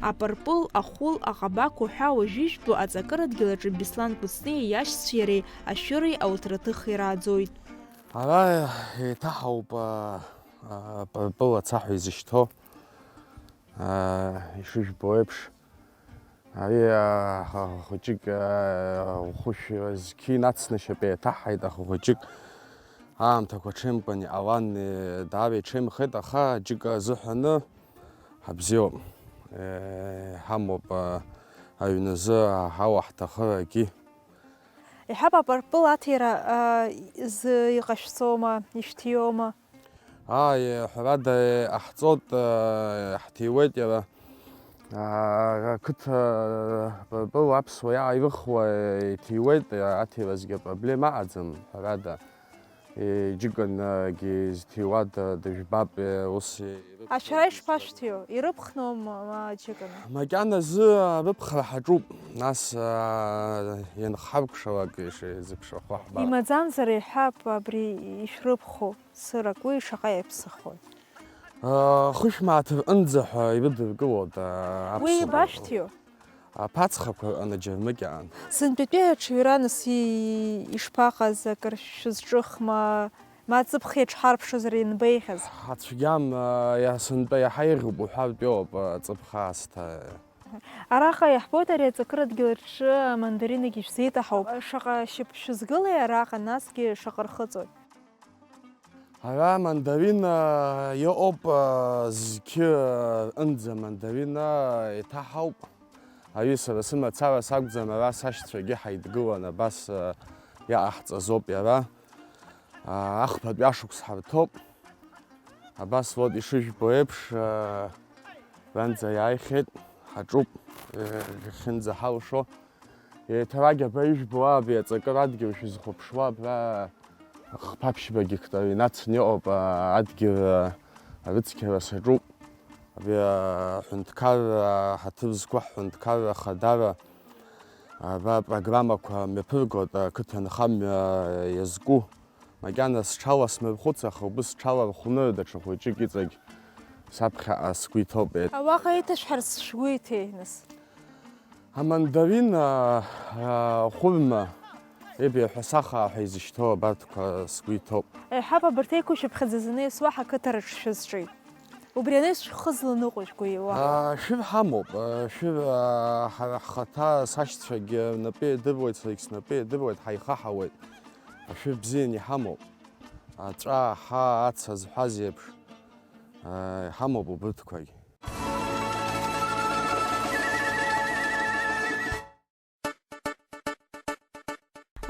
Апырпыл, ахәыл, аҟабақ уҳәа уажәы ижәбо аҵакырадгьыл аҿы Беслан Кәыҵниеи иашьцәеи иареи ашәыреи ауҭраҭыхи рааӡоит. Ара еиҭаҳауп, а, а, Апырпыл ацаҳәа изышьҭоу, а, ишыжәбо еиԥш. Ари, а, ха-, хәыҷык, а, ухәышә зқьы инацнашьап еиҭаҳаит, аха хәыҷык аамҭақәа ҽеимкәан иҟалан, е, даара иҽеимхеит, аха џьыка азыҳәаны ҳабзиоуп. Е, ҳамоуп, а, аҩназы ҳауа ҳҭахырагьы. Иҳәап, Апырпыл аҭира, а, зы иҟашәҵома, ишәҭиома? Ааи, ҳәарада, иҟаҳҵоит, ҳҭиуеит иара. Ақыҭа Апырпыл аԥсуа иааирыхуа иҭиуеит, аҭиразгьы апроблема аҟаӡам, ҳәарада. Џьыкалагьы изҭиуа дыжәбап, ус ирыԥхьоит. Ашәара ишԥашәҭиуа? Ирыԥхноума, ма џьыканы? Макьаназы арыԥхра ҳаҿуп, нас, ианхҳаркәшалак ишеизыԥшрахо ҳбап. Имаӡамзар иҳәап абри ишәрыԥхо. Сырак уи шаҟа иаԥсахои? Хышә мааҭ рҟынӡа ҳәа ирыдыркылоит, а, уи аԥсуаа. Ибашәҭиу? Аԥацхақәа рҟны џьармыкьаан. Сынтәатәи аҽаҩра нас и-, ишԥаҟаз, акыр шәызҿыхма, ма аҵыԥх еиҿҳарԥшызар ианбеиӷьыз? Ацәгьам, а, иа-, сынтәа иаҳа еиӷьуп уҳәартә иоуп, а, аҵыԥх аасҭа. Араҟа иаҳбоит ари аҵакырадгьыл аҿы амандаринагьы шәзеиҭаҳауп. Шаҟа шьапы шәызгылеи араҟа, насгьы шаҟа рхыҵуеит? Ара мандарина иҟоуп, а, зқьы, а, рҟынӡа мандарина иҭаҳауп. Ари сара сымацара сакәӡам, ара сашьцәагьы ҳаидгылан, абас, а, иҟаҳҵазоуп иара. А, ахԥатәи ашықәс ҳарҭоуп. Абас вот ишыжәбо еиԥш, а, ранӡа иааихьеит, ҳаҿуп, а, иахьынӡаҳалшо. Еиҭарагь абра ижәбо, абри аҵакыра адгьыл шәызхәаԥшуа, абра хԥа-ԥшьба гектар инацны иҟоуп, а, адгьыл, а, арыцқьара саҿуп. Абри аҳәынҭқарра, аҳаҭыр зқәу ҳҳәынҭқарра Ахадара, абра апрограммақәа мҩаԥыргоит, ақыҭанхамҩа иазку. Макьана сҽала смырхәыц, аха убыс сҽалархәны даҽа хәыҷык иҵегь саԥхьаҟа сгәы иҭоуп. Уаҟа иҭашәҳарц шәгәы иҭеи, нас? Амандарин, а, а, хәырма, ибеиҳәа сахаа ҳәа изышьҭоу абарҭқәа сгәы иҭоуп. Еиҳаб абарҭ еиқәышәыԥхьаӡа зны уаҳа ақыҭараҿ шәызҿеит. Убри анаҩс шәхы зланыҟәыжәгои уаҳа? А, шәыр ҳамоуп, а, шәыр, а, ҳара ҳхаҭа сашьцәагьы рнапы иадыруеит, саргь снапы иадыруеит, ҳаихаҳауеит. Ашәыр бзианы иҳамоуп. Аҵәа, аҳа, ац азҳәаз еиԥш, а, иҳамоуп убырҭқәагь.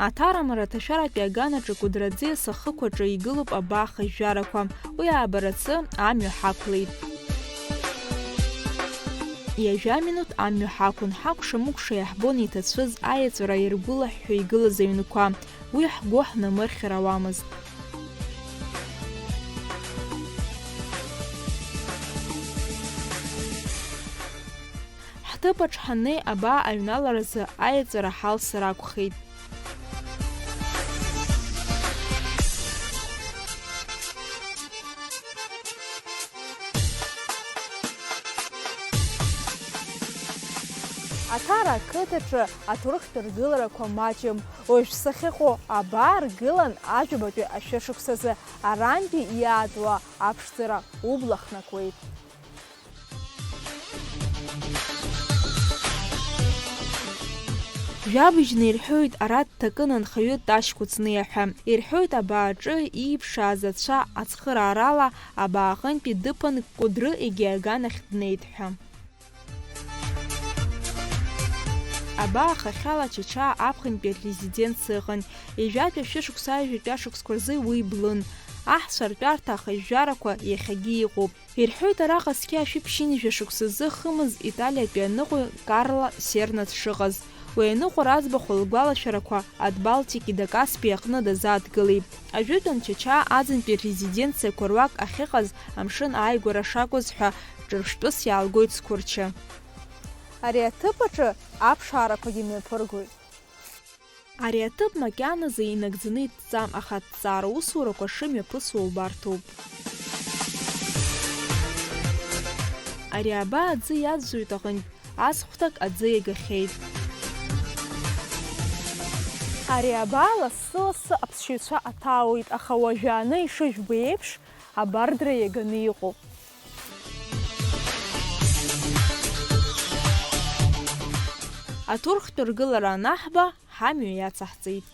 Аҭармара аҭашәаратәи аганаҿы Кәыдры аӡиас ахықәаҿы игылоуп абаа хыжәжәарақәа. Уи аабарацы амҩа ҳақәлеит. Ҩажәа минуҭ амҩа ҳақәын, ҳакәша-мыкәша иаҳбон иҭацәыз аиаҵәара иргәылаҳәҳәо игылаз аҩнқәа. Уи ҳгәы ҳнамырхьыр ауамызт. Ҳҭыԥаҿ ҳаннеи, абаа аҩналаразы аиаҵәара ҳалсыр акәхеит. Аҭара ақыҭаҿы аҭоурыхтә ргыларақәа маҷым. Уажә сахьыҟоу абаа ргылан ажәабатәи ашәышықәсазы арантәи иаатуа аԥшӡара убла хнакуеит. Жәабжьны ирҳәоит ара дҭакын анхаҩы Ташь Кәыҵниа ҳәа. Ирҳәоит абааҿы ииԥшааз ацәа ацхыраарала абааҟынтәи дыԥан Кәыдры егьи аганахь днеит ҳәа. Абаа ахахьала Чачаа аԥхынтәи арезиденциа ыҟан. Ҩажәатәи ашәышықәса ҩажәатәи ашықәсқәа рзы уи блын. Аҳцәа ртәарҭа ахыжәжәарақәа иахьагьы иҟоуп. Ирҳәоит араҟа зқьи ашәи ԥшьынҩажәа шықәсазы хымз Италиатәи аныҟәаҩ Карло Серна дшыҟаз. Уи аныҟәара аӡбахә лгәалашәарақәа Адбалтики Дакаспи аҟны дазааҭгылеит. Ажәытәан Чачаа аӡынтәи ррезиденциақәа руак ахьыҟаз амшын ааигәара шакәыз ҳәа ҿырԥштәыс иаалгоит Цқәырчы. Ари аҭыԥ аҿы аԥшаарақәагьы мҩаԥыргоит. Ари аҭыԥ макьаназы инагӡаны иҭҵам, аха аҭҵаара усурақәа шымҩаԥысуа убарҭоуп. Ари абаа аӡы иаӡәӡәоит аҟынтә, азхәҭак аӡы иагахьеит. Ари абаа лассы-лассы аԥсшьаҩцәа аҭаауеит, аха уажәааны ишыжәбо еиԥш, абардра иаганы иҟоуп. Аҭоурыхтә ргылара анаҳба, ҳамҩа иацаҳҵеит.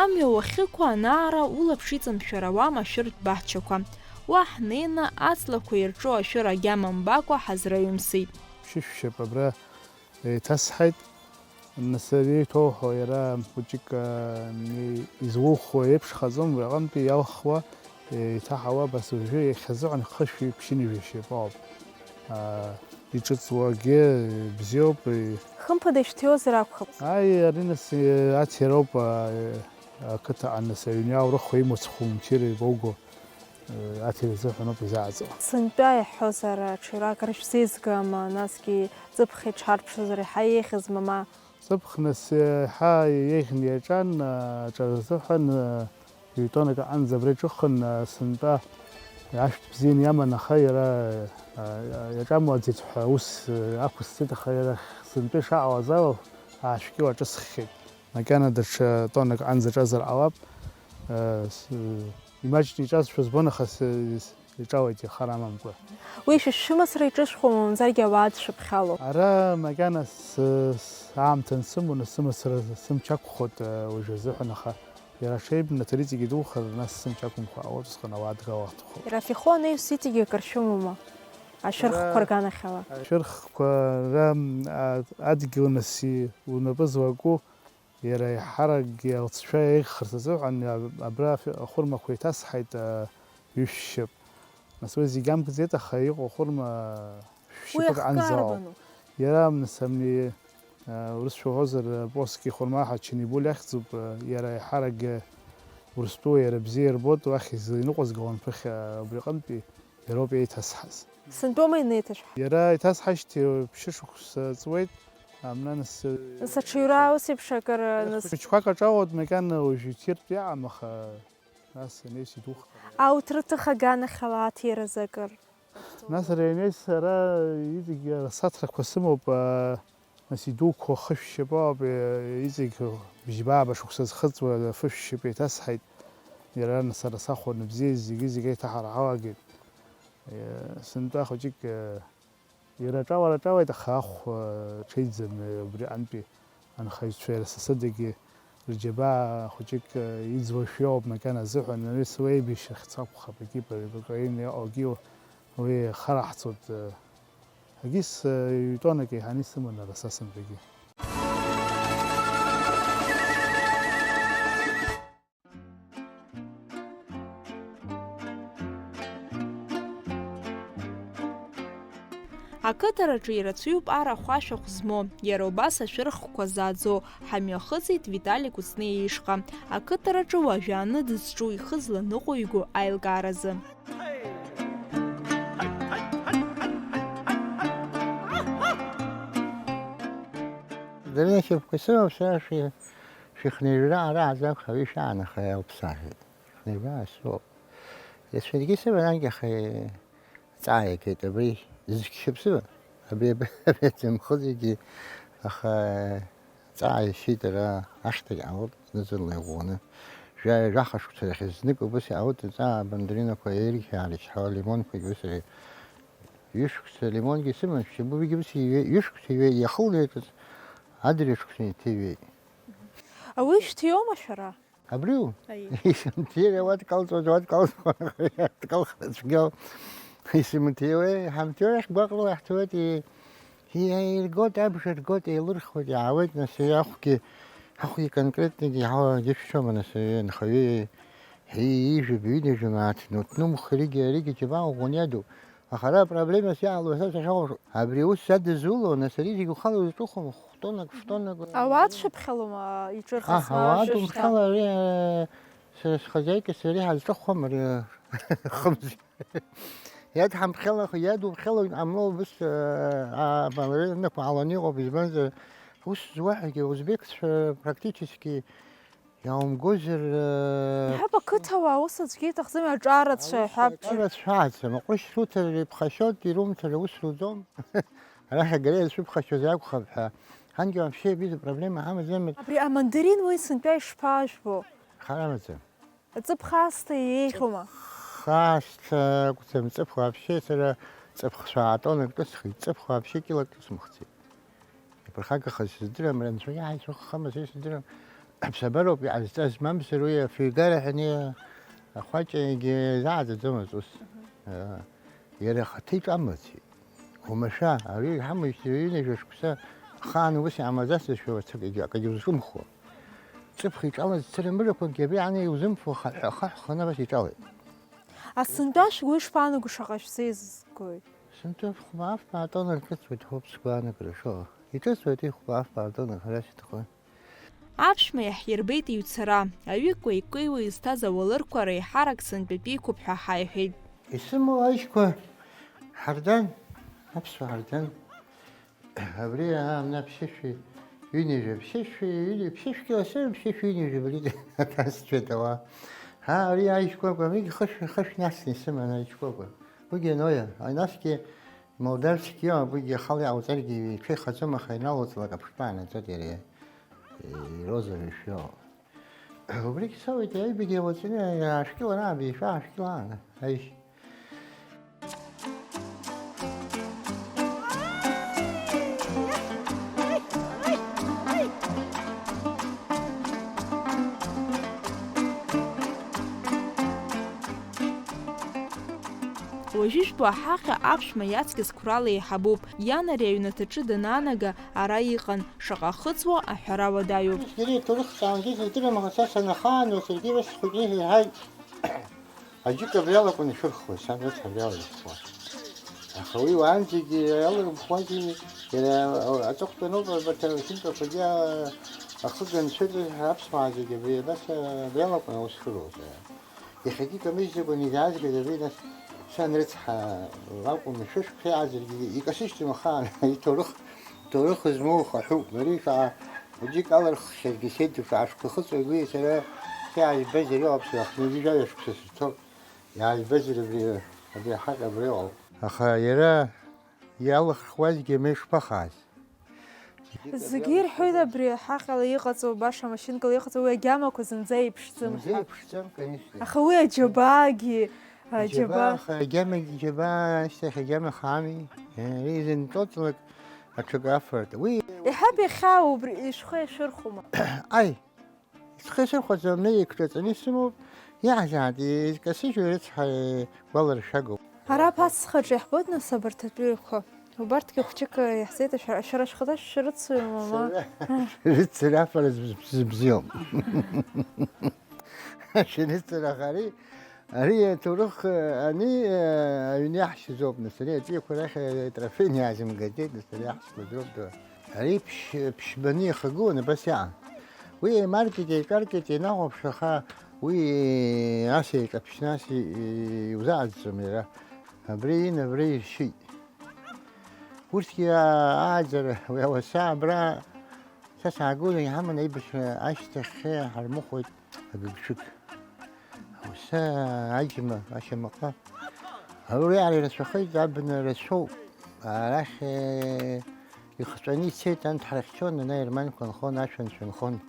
Амҩа уахьықәу анаара улаԥш иҵамшәар ауам ашәыртә баҳчақәа. Уа ҳнеины, аҵлақәа ирҿу ашәыр агьама мбакәа ҳазраҩымсит. Ԥшьышәшьап абра еиҭасҳаит. Нас ари иҭоуҳәо иара хәыҷык, а, изухуа еиԥшхаӡом, уи аҟынтәи иалхуа, еиҭаҳауа абас уажәы иахьазыҳәан хышәи ԥшьынҩажәи шьапы ауп. А, иҿыҵуагьы бзиоуп, и- Хымԥада ишәҭиуазар акәхап? Аи, ари нас, е, аҭира ауп, а, е, ақыҭаҟа нас аҩны иаурыхуа имоу цхәы мчыра ибоуго. Аҭира изыҳәаноуп изааӡо. Сынтәа иаҳҳәозар, аҽаҩрак рышәзеизгама, насгьы ҵыԥх иҽҳарԥшызар, иаҳа еиӷьызма, ма? Ҵыԥх нас иаҳа еиӷьны иаҿан, аҿар азыҳәан, ҩ-тоннак аҟынӡа абра иҿыхын, сынтәа ашәҭ бзианы иаман, аха иара иаҿамуаӡеит ҳәа ус ақәысҵеит, аха иара сынтәа ишаауаз ала, аашәкьыла аҿысххьеит. Макьана даҽа тоннак аҟынӡа аҿазар ҟалап. Э, с-, имаҷны иҿазшәа збон, аха с-, с-, иҿалеит ихар амамкәа. Уи шәа шәымацара иҿышәхуама, мамзаргьы ауаа дшәыԥхьало? Ара макьана с-, с-, аамҭа ансымоу, нас сымацара сымч ақәхоит, э, уажәы азыҳәан, аха иара аҽеибнаҭар иҵегь идухар, нас сымч ақәымкәа ҟалоит, усҟан ауаа дгалахҭхоит. Иара афихо анеиус иҵегь акыр шәымоума? Ашәырхқәа Ара рганахьала. Ашәырхқәа ра-, а-, адгьыл нас и-, унапы злаку, Иара еиҳаракгьы алҵшәа еиӷьхарц азыҳәан, а-, абра аф-, ахәырмақәа еиҭасҳаит, а, ҩышәшьап. Нас уи зегь амкӡеит, аха иҟоу ахәырма Уи шәшьапык анӡа ауп. Ахкарбану? Иара, нас, абни, а, урысшәа уҳәозар, а, плоский хурма ҳәа Чанибуль ахьӡуп, а, иара еиҳаракгьы Урыстәыла иара бзиа ирбоит, уахь излаиныҟәызгауан ԥыхьа, а, убри аҟынтәи. Иароуп еиҭасҳаз. Сынтәоума инеиҭашәҳа? Иара иҭасҳажьҭеи ԥшьышықәса ҵуеит, амна нас, Нас аҽаҩра ус еиԥш акыр, нас Хәыҷқәак аҿалоит, макьана уажә иҭиртә иаам, аха нас ианеис идухар. Ауҭраҭых аганахьала аҭиразы акыр. Нас ара ианеис ара иҵегь арасаҭрақәа сымоуп, аа, Нас идуқәа хышә шьапы ауп, е, иҵегь бжьба-ааба шықәса зхыҵуа афышә шьапы еиҭасҳаит. Иара нас ара сахәаны бзиа зегьы-зегьы еиҭаҳара ҳалагеит. Е, сынтәа хәыҷык, е, иара аҿалара аҿалеит, аха ахә, е, ҽеиӡам, е, убри аҟынтәи анхаҩцәа иара са сыдагьы рџьабаа хәыҷык, е, иӡуа шәиоуп макьана азыҳәан, ари суеибашьрахьц акәхап, егьи Украина иҟоугьы уи хараҳҵоит, е, Егьыс, ҩ-тоннак еиҳаны исыман ара са сынтәагьы. Ақыҭараҿы ирацәаҩуп арахә ашәахә змоу, иара убас ашәырхқәа зааӡо. Ҳамҩахыҵит Витали Кәыҵниа ишҟа. Ақыҭараҿы уажәааны дызҿу ихы зланыҟәиго аилкааразы. Дырҩегьых шәыԥхасыроуп сара шәи-, Ихнеижәра ара азакәхап, ишәаанахеи ауп саҳәеит. Ихнеижәра асоуп. Иацәагьы сыман, анкьа ахи ҵаа иагеит, абри зқьшьыԥсыма? Абри, абри, абри аӡымхы зегьы, аха ҵаа ишьит ара, ашҭагь ҟалоит, зны-зынла иӷәӷәаны. Жәа-, жәаха шықәса рахь знык убыс иаауеит, аҵаа абандаринақәа еирхьаарышьҭуа, алимонқәагьы ус ре-, ҩышықәса лимонгьы сыман, шьабугьы ус иҩе-, ҩышықәса иҩе-, иахылнаиҵаз, адырҩаҽықәса иҭыҩуеит. Ауаҩы шәҭиоума шәара? Абриу? Аиеи. Исымҭиуа уа дкалҵуеит, уа дкалҵуеит, дкалхра цәгьоу. Исымҭиуеи, ҳамҭиуеи, ҳгәаҟроу иаҳҭоит, и-, и-, иргоит, абжа ргоит, еилырхуеит, иаауеит, нас, уи ахәгьы, ахәгьы конкретнагьы иҳауагьы шәшәома, нас, уи анхаҩы, ҳи, ижәибаҩ, ҩынҩажәа мааҭ, нуҭнумхи, аригьы, аригьы џьабаа ӷәӷәаны иаду. Аха ара апроблемас иаалоу са сахьаҟоу, абри аус садызуло, нас ари зегь ухала узҿыхәом, хә-тоннак, фә-тоннак. Ауаа дшәыԥхьалома иҿырхыз? Аҳ, ма ауаа шәышьҭа? Думԥхьала ари, э, сара схозяйка сареи ҳазҿыхәом ари, э, хымз. Иадҳамԥхьала, иадуԥхьала амло убыс, э, а, абаларинақәа ҟаланы иҟоуп, избанзар, ус зуаҳәагьы, узбекцәа практически Иаумгозар, э, Иҳәап, ақыҭауаа ус аӡәгьы иҭахӡами, аҿарацәа, аус ҳәа аҿарацәа аӡам, аҟәышь руҭар иԥхашьоит, ирумҭар аус руӡом. Арахь агара иацәыԥхашьозар акәхап ҳәа. Ҳангьы вообще абри проблема ҳамаӡамызт. Абри амандарин уи сынтәа ишԥажәбо? Хар амаӡам. Ҵыԥх аасҭа еиӷьума? Ҵыԥх аасҭа акәӡам, ҵыԥх вообще сара ҵыԥх шәаа тоннак ҿысхит, ҵыԥх вообще килак ҿысмыхцеит. Иԥырхагахаз сыздырам, рынцәа иааицәахахама, са исыздырам. Аԥсабароуп иҟазҵаз, мамзар уи афҩгара ҳәа ани ахәаҷагьы изааӡаӡомызт ус. Мгм. Иара ахаҭа иҿамлацеит. Уамашәа, ари иҳамоушьҭ ҩынҩажәа шықәса ахаан ус иаамаӡацызшәа, акагьы, акагьы узҿымхуа. Ҵыԥх иҿалаз цырымбырақәакгьы абри ани иузымфо, хаҳә-, хаҳәханы абас иҿалеит. Асынтәа шәгәы ишԥаанаго, шаҟа шәзеизгои? Сынтәа ф-, хәба-фба атонна ҿыцуеит, ҳәоуп сгәаанагара шыҟоу. Иҿыцуеит ихәба-фба атонна ҳәа сҭахын. Аԥшәма иаҳирбеит иҩцара, аҩы кәеи-кәеиуа изҭаз ауалырқәа реиҳарак сынтәатәи иқәуп ҳәа ҳаиҳәеит. Исымоу аишьқәа ҳардан, аԥсуа ҳардан. Абри аамна ԥшьышәи ҩынҩажәа, ԥшьышәи ҩынҩажәа, ԥшьышәгьы лассы, ԥшьышәи ҩынҩажәа абри аҭасцәеит ауаа. Ҳа, ари аишькәакәа, абригь хышә, хышә насны исыман аишькәакәа. Уигьы аноиа, а, насгьы молдавскио, абригьы ахала иҟауҵаргьы иҽеихаӡом, аха иналоҵлак аԥштәы аанаҵоит иара, и-, ироза ишәио. Убригь соуеит, аҩбагьы уаҵәы ашәкьыла раабеишәа ашәкьылаана, аишь. Уажәы жәбо аҳаҟьа аԥшәма иаҵкьыс қәрала еиҳабуп. Иан ари аҩнаҭаҿы данаанага, ара иҟан, шаҟа ахыҵуа аҳәара уадаҩуп. Иара иҭоурых саангьы сыздырам, аха са санахаануа, саргьы уи схәыҷы иҳаит. Аџьыка абри алакәын ишырхуаз, сан рыцҳа абри ала ирхуан. Аха уи уаанӡагьы иалырмхуази, иара аҵыхәтәаноуп, абарҭ асынтәақәагьы ахыга анцәыҵәҟьа, аԥсуаа зегьы абри абас абри алакәын аус шыруаз. Иахьагьы икамыжьӡакәа иаазгаз абри нас сан рыцҳа лакәым, шәышықәса иаазаргьы икасыжьӡом ахаан, иҭоурых, ҭоурых змоу хаҳәуп, ари шаҟа аџьык алырххьазгьы сеидру, шаҟа шықәса хыҵуа игәы сара сиааибазар иҟоуп, сара хынҩажәи жәаҩа шықәса сырҭоуп, иааибазар абри, абри аҳаҟьа абра иҟоуп. Аха иара иалыххуазгьы ма ишԥахааз? Зегьы ирҳәоит абри ҳаҟьала иҟаҵоу, баша машьынкала иҟаҵоу, уи агьамақәа зынӡа еиԥшӡам Зынӡа ҳәа. Еиԥшӡам, конечно. Аха уи аџьабаагьы, аџьаба. Аџьабаа, аха агьамагьы џьабаа, ашьҭахь агьама хаами? Ари зынтәоҵалак аҽакы афарт. Уи Иҳәап, иахьа убри ишәхы иашәырхәома? Аи, схы сырхәаӡом, икҿаҵаны исымоуп, иаҳзааит, изкасыжьу рыцҳа, гәаларшәагоуп. Ара аԥацхаҿы иаҳбоит, нас, абарҭ атәыҩақәа. Убарҭгьы хәҷык иаҳзеиҭашәар, шәара шәхаҭа шәшәарыцаҩума, ма? Сара шәарыцара афара зб-, зб-, збзиоуп. Шәарыцара ари, ари аҭоурых, ани, аҩны иаҳшьызоуп, нас, ари аҵиақәа рахь атрофеин иаазымгеит, нас, ари иаҳшьҭуа дроуп. Ари ԥшь-, ԥшьбаны ихагылан, абас иаан. Уи еимаркит, еиҿаркит, ианахәаԥш, аха уи ас еиҿаԥшьны ас и-, и-, иузааӡом иара. Абри ин, абри иршьит. Урҭгьы ааӡара, уи ауаса абра Са саагылан иҳаман аибашьра ашьҭахь ҳармыхәоит агыгшәыг. Ауаса аџьма, ашьамаҟа. Ауриаара ирацәахеит, абна рацәоуп. Арахь, э, ихҵәаны ицеит, анҭ ҳрыхьчон, ана ерманқәа нхон, ашәанцәа нхон.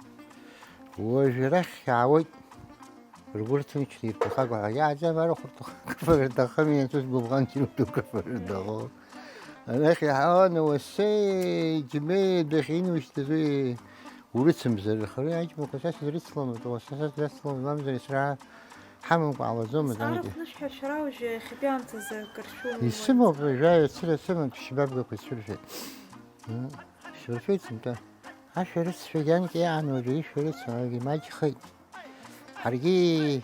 Уажә арахь иаауеит. Ргәы рҭынчны ирҭахагәа, иааӡам арахә рҭахы-, кыфа рҭахым, ианцәыз гәыбӷан ҷымҭу кыфа рҭахо. Анахь иаҳауан, уасеи, џьмеи, адәахьы инушьҭазу, урыцымзар, рхареи аџьмақәа са сызрыцломызт, уаса са сзацлом, мамзар исра ҳамамкәа ҟалаӡомызт, Ҵаара анагьы. Ԥнышәҳәа шәара уажәы иахьатәи аамҭазы акыр шәумоуи? Исымоуп, жәаҩа цыра сыман, ԥшьба абгақәа ицәыршәеит. М, ицәыршәеит сынтәа. Ашәарыццәагьы анкьа иааны уажәы ишәарыцуа, маҷхеит. Ҳаргьы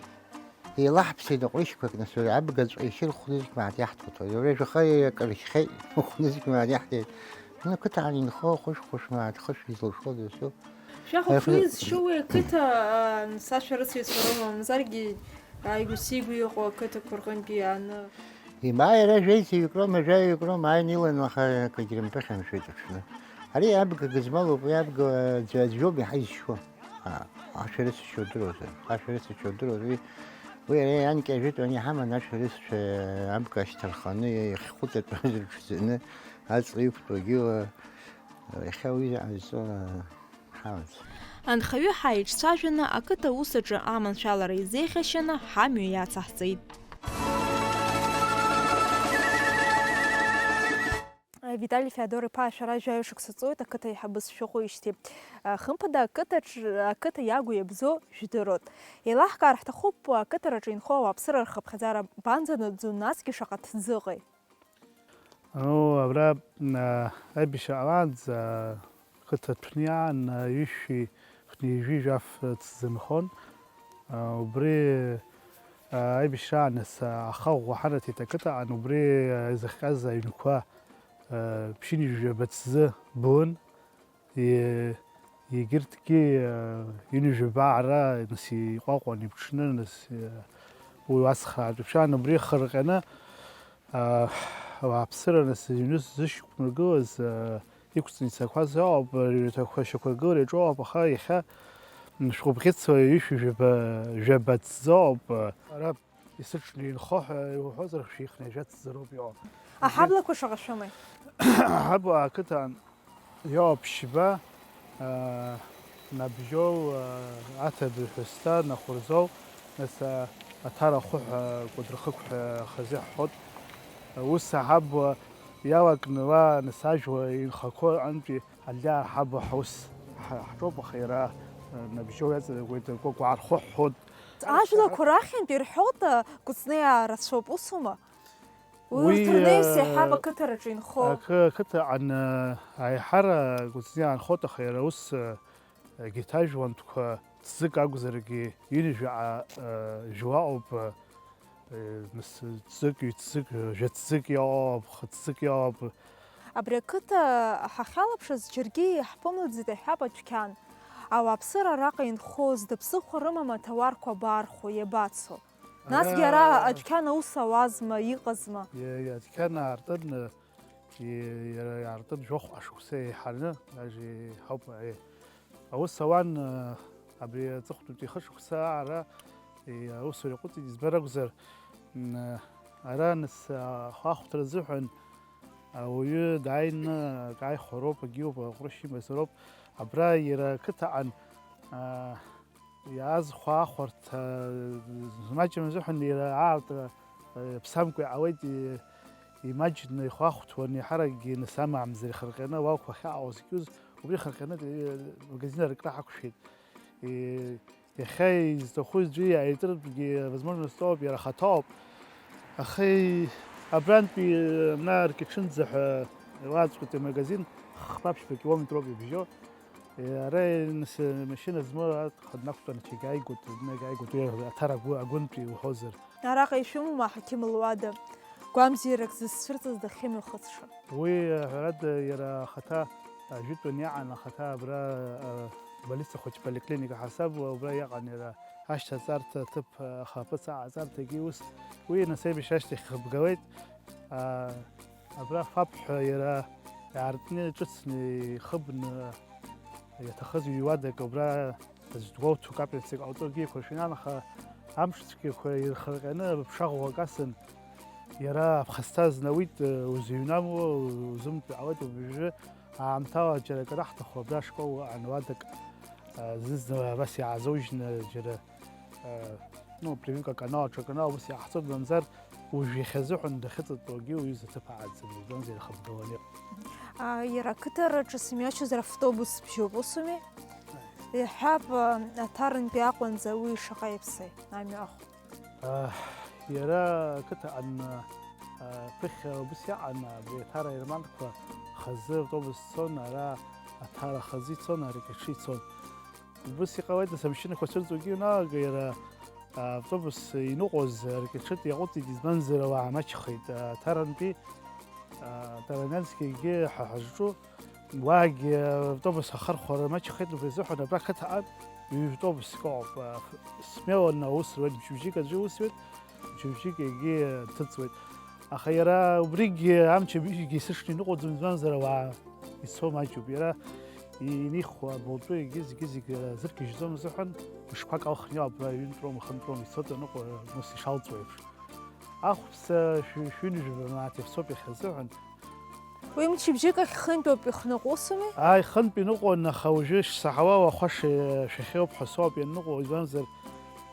еилаҳԥсеит аҟәрышьқәак, нас, уи абгаҵәҟьа ишьыр хәнызқь мааҭ иаҳҭоит. Уажәы жәаха акыр шьхеит, хәнызқь мааҭ иаҳҭеит. Аны қыҭан инхо хәышә-хәышә мааҭ хышә изылшо досу. Шәаҳәа Аихы- фҩы зшьоуи ақыҭа, аа, сашәарыцаҩцәа роума, мамзаргьы ааигәа-сигәа иҟоу ақыҭақәа рҟынтәи ааны? Имааира жәеизаҩык роума, жәаҩык роума, ааины иланы аха акгьы рымԥыхьамшәеит аҽны. Ари абга гызмалуп, уи абга аӡәы-, аӡәоуп иаҳа изшьуа. Аа, ашәарыцашьа удыруазар, ашәарыцашьа удыруазар, уи, уи иара ианкьа ажәытәан иҳаман ашәарыцацәа абга ашьҭарханы, ихьхәыҵатәаз рыҽӡаны, аҵла иқәтәоугьы, иахьа уи ҟазҵо ҳамаӡам. Анхаҩы ҳаиҿцәажәаны, ақыҭа аус аҿы аманшәалара изеиӷьашьаны ҳамҩа иацаҳҵеит. Витали Феодор-иԥа, шәара жәаҩа шықәса ҵуеит ақыҭа еиҳабыс шәыҟоуижьҭеи. Хымԥада, ақыҭаҿ-, ақыҭа иагу иабзоу жәдыруеит. Еилаҳкаар ҳҭахуп, ақыҭараҿы инхо ауааԥсыра рхыԥхьаӡара банӡанаӡо, насгьы шаҟа ҭӡы ыҟеи? Ну, абра, а, аибашьра ҟалаанӡа, а, қыҭа ҭәны иаан, а, ҩышәи хәни жәи жәаф ҭӡы нхон. А, убри, а, аибашьраан нас, а, ахаӷәӷәа ҳанаҭеит ақыҭаҟны, убри, а, изыхҟьаз аҩнқәа, а, ԥшьынҩажәи жәаба ҭӡы былын. Е-, егьырҭгьы, а, ҩынҩажәи жәаба ара, нас, иҟәаҟәан иԥҽны, нас, а, уи уацхраартә иԥшаан, убри хырҟьаны, а, ауааԥсыра, нас, зыҩны зышьақәмыргылаз, а, иқәҵны ицақәаз ыҟоуп, рыҩнаҭақәа шьақәыргылара иаҿу ыҟоуп, аха иахьа, м, шәҟәыбӷьыцуа ҩышәи жәаба, жәаба ҭӡы ыҟоуп, а, ара исыҽны инхо ҳәа иуҳәозар, шәихны жәа ҭӡы роуп иҟоу. Аҳаблақәа шаҟа шәымеи? Аҳабла ақыҭан иоуп ԥшьба, а, Набжьоу, а, Аҭадуи Ҳәысҭа, Нахәырзоу, нас, а, Аҭара ахәы ҳәа, Кәыдры хықә ҳәа хазы иаҳҳәоит. Ус аҳабла иалакны уа, нас, ажәла инхақәоу аҟынтәи Алиаа ҳабла ҳаус ҳа-, ҳаҿоуп, аха иара, а, Набжьоу иаҵанакуеит, Кәакәаа рхәы ҳҳәоит. Ажәлақәа рахьынтә ирҳәоит, а, Кәыҵниаа рацәоуп, усума? Уи, Урҭ рнаҩс а, иаҳа ақыҭараҿы инхо. Ақы-, ақыҭаҟны аиҳара Кәыҵниаа нхоит, аха иара ус, а, егьырҭ ажәлантәқәа ҭӡык акәзаргьы, ҩынҩажәаҟа, а, жәлаҟоуп, а, нас ҭӡык, ҩ-ҭӡык, жәа-ҭӡык иоуп, хы-ҭӡык иоуп. Абри ақыҭа ҳахьалаԥшыз џьаргьы иаҳԥымлаӡеит иҳәап адәқьан. Ауааԥсыра араҟа инхоз, дыԥсыхәа рымам аҭауарқәа абархәо, иабацо? Насгьы ара Ара адәқьан аус ауазма, иҟазма? Иа-, иа-, адәқьан аартын, и-, иара иаартын жәохә ашықәса еиҳаны, даже иҳауп, аи. Аус ауан, э, абри аҵыхәтәантәи хышықәса ара, и-, аусура иаҟәыҵит, избар акәзар, м, э, ара нас, а, ахәаахәҭра азыҳәан ауаҩы дааины акы ааихәароуп, акгьы ыҟоуп, аҟәрышь имазароуп. Абра иара ақыҭаҟан, а, Иааз хәаахәарҭа змаҷым азыҳәан иара аартра, э, ԥсамкәа иҟалеит, и-, имаҷны ихәаахәҭуан, еиҳаракгьы нас амаамзар ихырҟьаны ауалқәа ахьаҟалоз кьуз, убри ихырҟьаны, э, магазин аркра ҳақәшәеит. И-, иахьа изҭаху аӡәы иааиртыртәгьы возможность ыҟоуп, иара ахаҭа ауп. Аха и-, абрантәи, э, мна Аркьаҽынӡа ҳәа уаҵәҟьатәи амагазин хԥа-ԥшьба километроуп ибжьо. Ара, нас, машьына змоу аҭахы днақәтәаны ҽегь ааигәатәы, днагь ааигәатәы, аҭара агәы, агәынтә иуҳәозар. Араҟа ишәымоума аҳақьым луада? Гәамзиарак зызцәырҵыз дахьымҩахыҵша. Уи, ҳәарада, иара ахаҭа, ажәытәан иаҟан, ахаҭа абра, а, больница хәыҷ поликлиника ҳасабла, убра иаҟан иара ашьҭаҵарҭа аҭыԥ, ахаԥыц аҟаҵарҭагьы ус. Уи, нас, аибашьра ашьҭахь ихыбгалеит. А, Абра фап ҳәа иара иаартны, ҿыцны ихыбны, Иаҭахыз ҩ-уадак убра аӡә дгәоуҭо капельцак ҟалҵогьы еиқәыршәаны, аха амш цәгьақәа ирхырҟьаны аԥша ӷәӷәак асын, иара аԥхасҭа знауит, узыҩнамуа, узымтәалоит, уажәы аамҭала џьара акы раҳҭаху абра ашкол аҟны уадак, а, зны-зынла абас иаазоужьны џьара, а, ну, прививка аканал, аҽаканал ус иаҳҵоит, мамзар уажә иахьазыҳәан дахьыҵатәоугьы уаҩы изы аҭыԥ ааӡам, избанзар ихыбгаланы. А, иара ақыҭараҿы сымҩашьозар автобус бжьоуп, усуми? Иҳәап, а, Аҭарантәи Аҟәанӡа уи шаҟа иаԥсеи, амҩахә? А, иара ақыҭаҟны, а, ԥыхьа убыс иаҟан, абри Аҭара аерманқәа хазы автобус цон, ара Аҭара хазы ицон, Аркьаҿы ицон. Убыс иҟалеит, нас амашьынақәа цәырҵуагьы ианалага, иара, а, автобус иныҟәоз Аркьаҿытә иаҟәыҵит, избанзар, ауаа маҷхеит. А, Ҭарантәи, а, Тараненскигьы ҳәа ҳазҿу, уаагьы автобус ахархәара маҷхеит, убри азыҳәан абра ақыҭаҟа ҩажәа автобус иҟоуп. А, смеланы аус руеит, мчыбжьык аӡәы иусуеит, мчыбжьык егьи ҭыҵуеит. Аха иара убригьы амчыбжьыкгьы исышьҭны иныҟәаӡом, избанзар, ауаа ицо маҷуп. Иара инихуа абылтәы егьи зегьы-зегьы зыргьежьӡом азыҳәан, мышқәак алхны иҟоуп, ҩынтә ром, хынтә ром ицоит аныҟәа, ус ишалҵуа еиԥш. Ахәԥса шәи-, шәи-ҩынҩажәа мааҭ иаԥсоуп иахьазыҳәан. Уи мчыбжьык ахь хынтәоуп ихныҟәо, усуми? Ааи, хынтә иныҟәон, аха уажәы ишсаҳауа уахәаша шәахьоуп ҳәа соуп ианныҟәо, избанзар,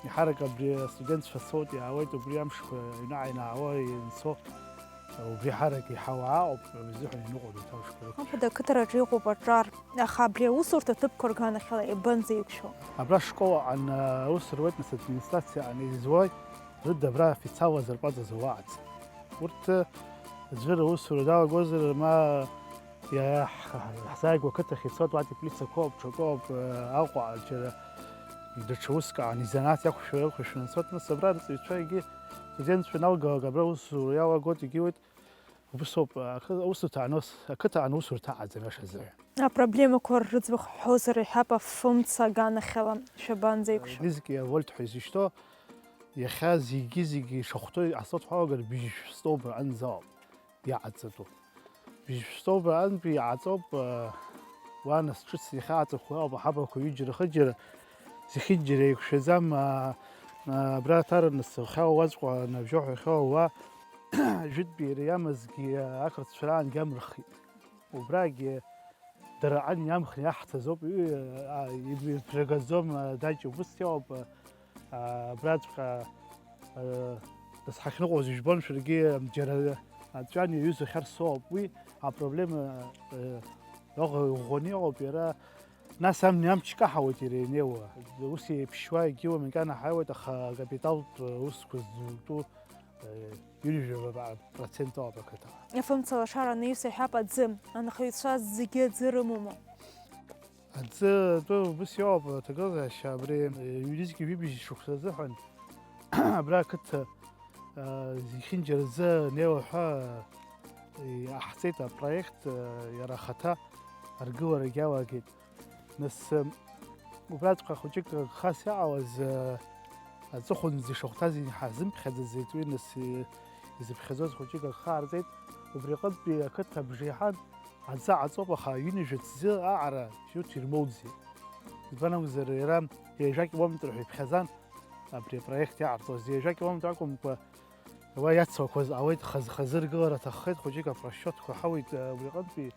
иҳарак абри астудентцәа цоит, иаауеит, убри амшқәа инаҳа-инаауа ианцо, убри ҳарак иҳауа аҟоуп, абри азыҳәан иныҟәон еиҭа амшқәа рықәшәа. Хымԥада, ақыҭараҿы иҟоуп аҿар, аха абри аусурҭа аҭыԥқәа рганахьала иабанӡеиқәшәо? Абра ашкол аҟан аус руеит, нас администрациа аҟан изуеит, рыда абра официалла азырпаҵа зауа аӡ. Урҭ аӡәыр аусура далагозар, ма иа-, ҳ-, ҳзааигәа ақыҭахь ицоит, уа теплицақәоуп, ҽакоуп, Аҟәа џьара даҽа уск аан, изанааҭ иақәшәо, иақәшәо анцоит, нас абра арҵаҩцәа егьи студентцәа налгалак абра аусура иалагоит, егьиуеит, убыс ауп, ақы-, аусурҭа аан ус, ақыҭа аан усурҭа аӡам, иаша азыҳәан. Апроблемақәа рыӡбахә ҳҳәозар, иҳәап, афымца аганахьала шәабанӡеиқәшәо? Низкий вольт ҳәа изышьҭоу, иахьа зегьы-зегьы ишахәҭоу ҟасҵо ҳәа уалагар, быжьшә столбра анӡа ауп иаҟаҵатәу. Быжьшә столбра антәи иаҟаҵоуп, уа нас ҿыц иахьа аҵыхәа ауп, аҳабақәа ҩыџьара-хыџьара, зехьынџьара еиқәшәаӡам, а, а, абра аҭара нас ухьаауазҟәа набжьоуҳәа иахьоу ауаа, жәытәтәи иара иамазгьы ақырҭцәа раангьы амырхит. Убрагьы дара аҟны иамхны иаҳҭазоуп, ҩы, а, иб-, ибжагаӡом, а, даҷ убыс иоуп, а, абраҵәҟьа, а, нас ҳахьныҟәоз ижәбон шәаргьы, ам, џьара аҵәҩан иаҩызахьар соуп. Уи апроблема, а, иаӷ-, иӷәӷәаны иҟоуп иара. Нас амни амч каҳауеит иара ианеиуа. Ус еиԥшьуа егьиуа макьана ҳаиуеит, аха акапиталтә усқәа зутәу, э, ҩынҩажәа процент ауп ақыҭа. Афымца лашара анаҩс иҳәап аӡы. Анхаҩцәа зегьы аӡы рымоума? Аӡы атәы убыс иоуп аҭагылазаашьа абри, э, ҩнызқьи ҩыбжь шықәса азыҳәан, абра ақыҭа, э, зехьынџьара аӡы анеиуа ҳәа, э, иҟаҳҵеит апроект, э, иара ахаҭа аргыларагьы алагеит. Нас, э, убраҵәҟьа хәыҷык агхас иаауаз, э, аҵыхәанӡа ишахәҭаз иҳазымԥхьаӡаӡеит уи, нас, э, изыԥхьаӡоз хәыҷык агха аарҵеит. Убри аҟынтәи ақыҭа абжеиҳан аӡы аҵоуп, аха ҩынҩажәа ҭӡы аҟара шьоук ирмоуӡеит. Избан акәзар, иара ҩажәа километр ҳәа иԥхьаӡан абри апроект иаҟарҵоз, ҩажәа километр акәымкәа, уа иацлақәаз ауеит, хаз-, хазы ргылара аҭаххеит, хәыҷык апросчиотқәа ҳауеит, убри аҟынтәи,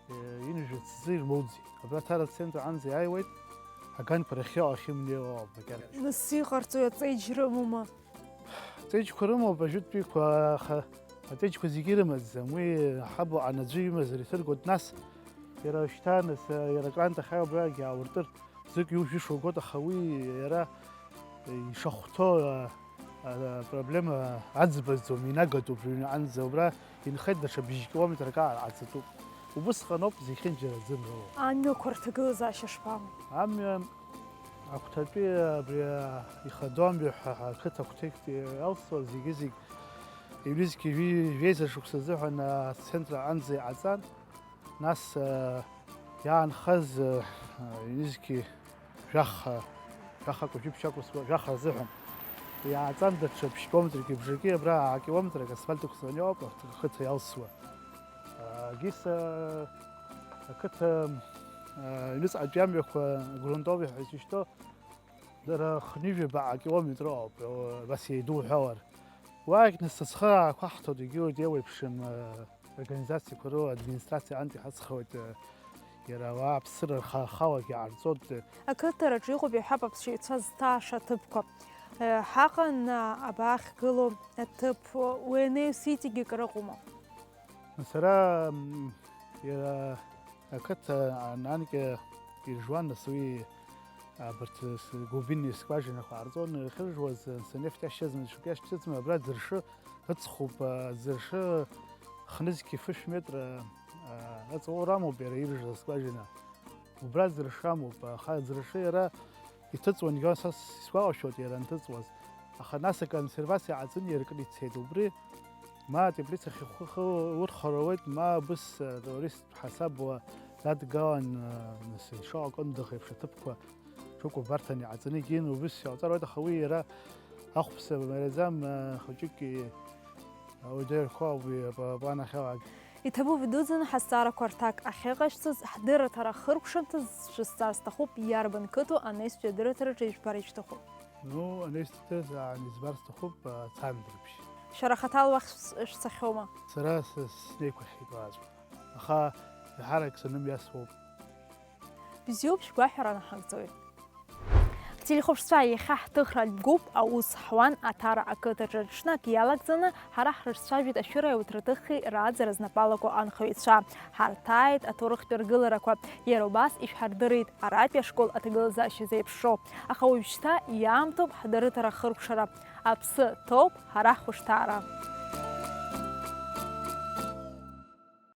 э, ҩынҩажәа ҭӡы ирмоуӡеит. Абра Аҭара ацентр аҟынӡа иааиуеит, аганқәа рахьыҟоу ахьымнеиуа ауп макьана. Нас иҟарҵои, аҵеиџь рымоума? Аҵеиџьқәа рымоуп ажәытәтәиқәа, аха аҵеиџьқәа зегьы ирымаӡам, уи ҳабла анаӡәы имазар иҭыргоит, нас иара шьҭа, нас, иара акран дахьааиуа абрагьы ауртыр. Знык иужәышо угоит, аха уи иара ишахәҭоу, а, а, проблема аӡбаӡом, инагатәуп ҩныҟанӡа, убра инхеит даҽа бжь километрак аҟара аҵатәуп. Убысҟаноуп зехьынџьара аӡы анроуа. Амҩақәа рҭагылазаашьа шԥаҟоу? Амҩа агәҭатәи абри, а, ихадоу амҩа ҳәа ақыҭа агәҭеиҭ иалсуа зегьы-зегь ҩнызқьи жәи-, жәеиза шықәса азыҳәан, а, ацентр аҟынӡа иҟаҵан. Нас, э, иаанхаз, э, ҩнызқьи жәаха, жәаха акәажәы ԥшьак ус жәаха азыҳәан иааҵан, даҽа ԥшь километрки бжаки абра аа километрак асфальт ықәҵаны иҟоуп, ақыҭа иалсуа. Э, Гиса ақыҭа Аҩныҵҟатәи амҩақәа грунтовый ҳәа изышьҭоу дара хынҩажәаба акилометр ыҟоуп, абас еидуҳәалар. Уаагь нас ацхыраарақәа ҳҭоит, егьырҭ еиуеиԥшым организациақәа рыла администрациа аҟынтә иҳацхраауеит, иара ауаа аԥсыра рхархалак иҟарҵоит. Ақыҭараҿы иҟоуп, иҳәап, аԥсшьаҩцәа зҭааша аҭыԥқәа. Ҳаҟан абаахьгылоу аҭыԥ, уи анаҩс иҵегьы акрыҟоума? Сара, м, иара ақыҭа ананкьа иржуан, нас уи абарҭ с-, глубинные скважинақәа аарҵон, иахьыржуаз, сан нефть иашьҭызма, шьоук иашьҭызма, абра ӡыршы ыҵхуп, а, ӡыршы хнызқьи фышә метра, а, ыҵоура амоуп иара иржыз аскважина. Убра ӡыршы амоуп, аха ӡыршы иара иҭыҵуан, иара са сгәалашәоит иара анҭыҵуаз. Аха нас аконсервациа аҿы иаркны ицеит убри. Ма атеплицахь ихы-, хы-, урхар ауеит, ма абыс, а, турист ҳасабла дадгылан, а, нас ишыҟоу аҟынӡа еиԥш аҭыԥқәа ҽык убарҭан иҟаҵаны егьин, убыс иҟаҵароит, аха уи иара ахәԥса мариаӡам, а, хәыҷык и-, ауадаҩ рхы ауп уи апа-, аплан ахьала. Иҭабуп идуӡӡаны ҳазҵаарақәа рҭак ахьыҟашьҵаз, ҳдырраҭара ахыркәшамҭаз шәысҵар сҭахуп, иарбан қыҭоу анаҩстәи адырраҭараҿы ижәбар ишәҭаху? Ну, анаҩстәи аан избар сҭахуп, а, Цандрыԥшь. Шәара хаҭала уахь шәц-, шәцахьоума? Сара с-, снеиқәырхьеит уаҵәҟьа. Аха еиҳарак санымҩасуоуп. Бзиоуп, шәгәаҳәара наҳагӡоит. Ҳтелехәаԥшцәа, иахьа ҳҭыхра гәыԥ аус ҳуан Аҭара ақыҭаҿы. Ҽнак иалагӡаны ҳара ҳрыҿцәажәеит ашәыра аиуҭраҭыхи рааӡара знапалаку анхаҩцәа. Ҳарҭааит аҭоурыхтә ргыларақәа. Иара убас ишәҳардырит аратәи ашкол аҭагылазаашьа зеиԥшроу. Аха уажәшьҭа иаамҭоуп ҳдырраҭара ахыркәшара. Аԥсы ҭоуп ҳара ҳхәышҭаара.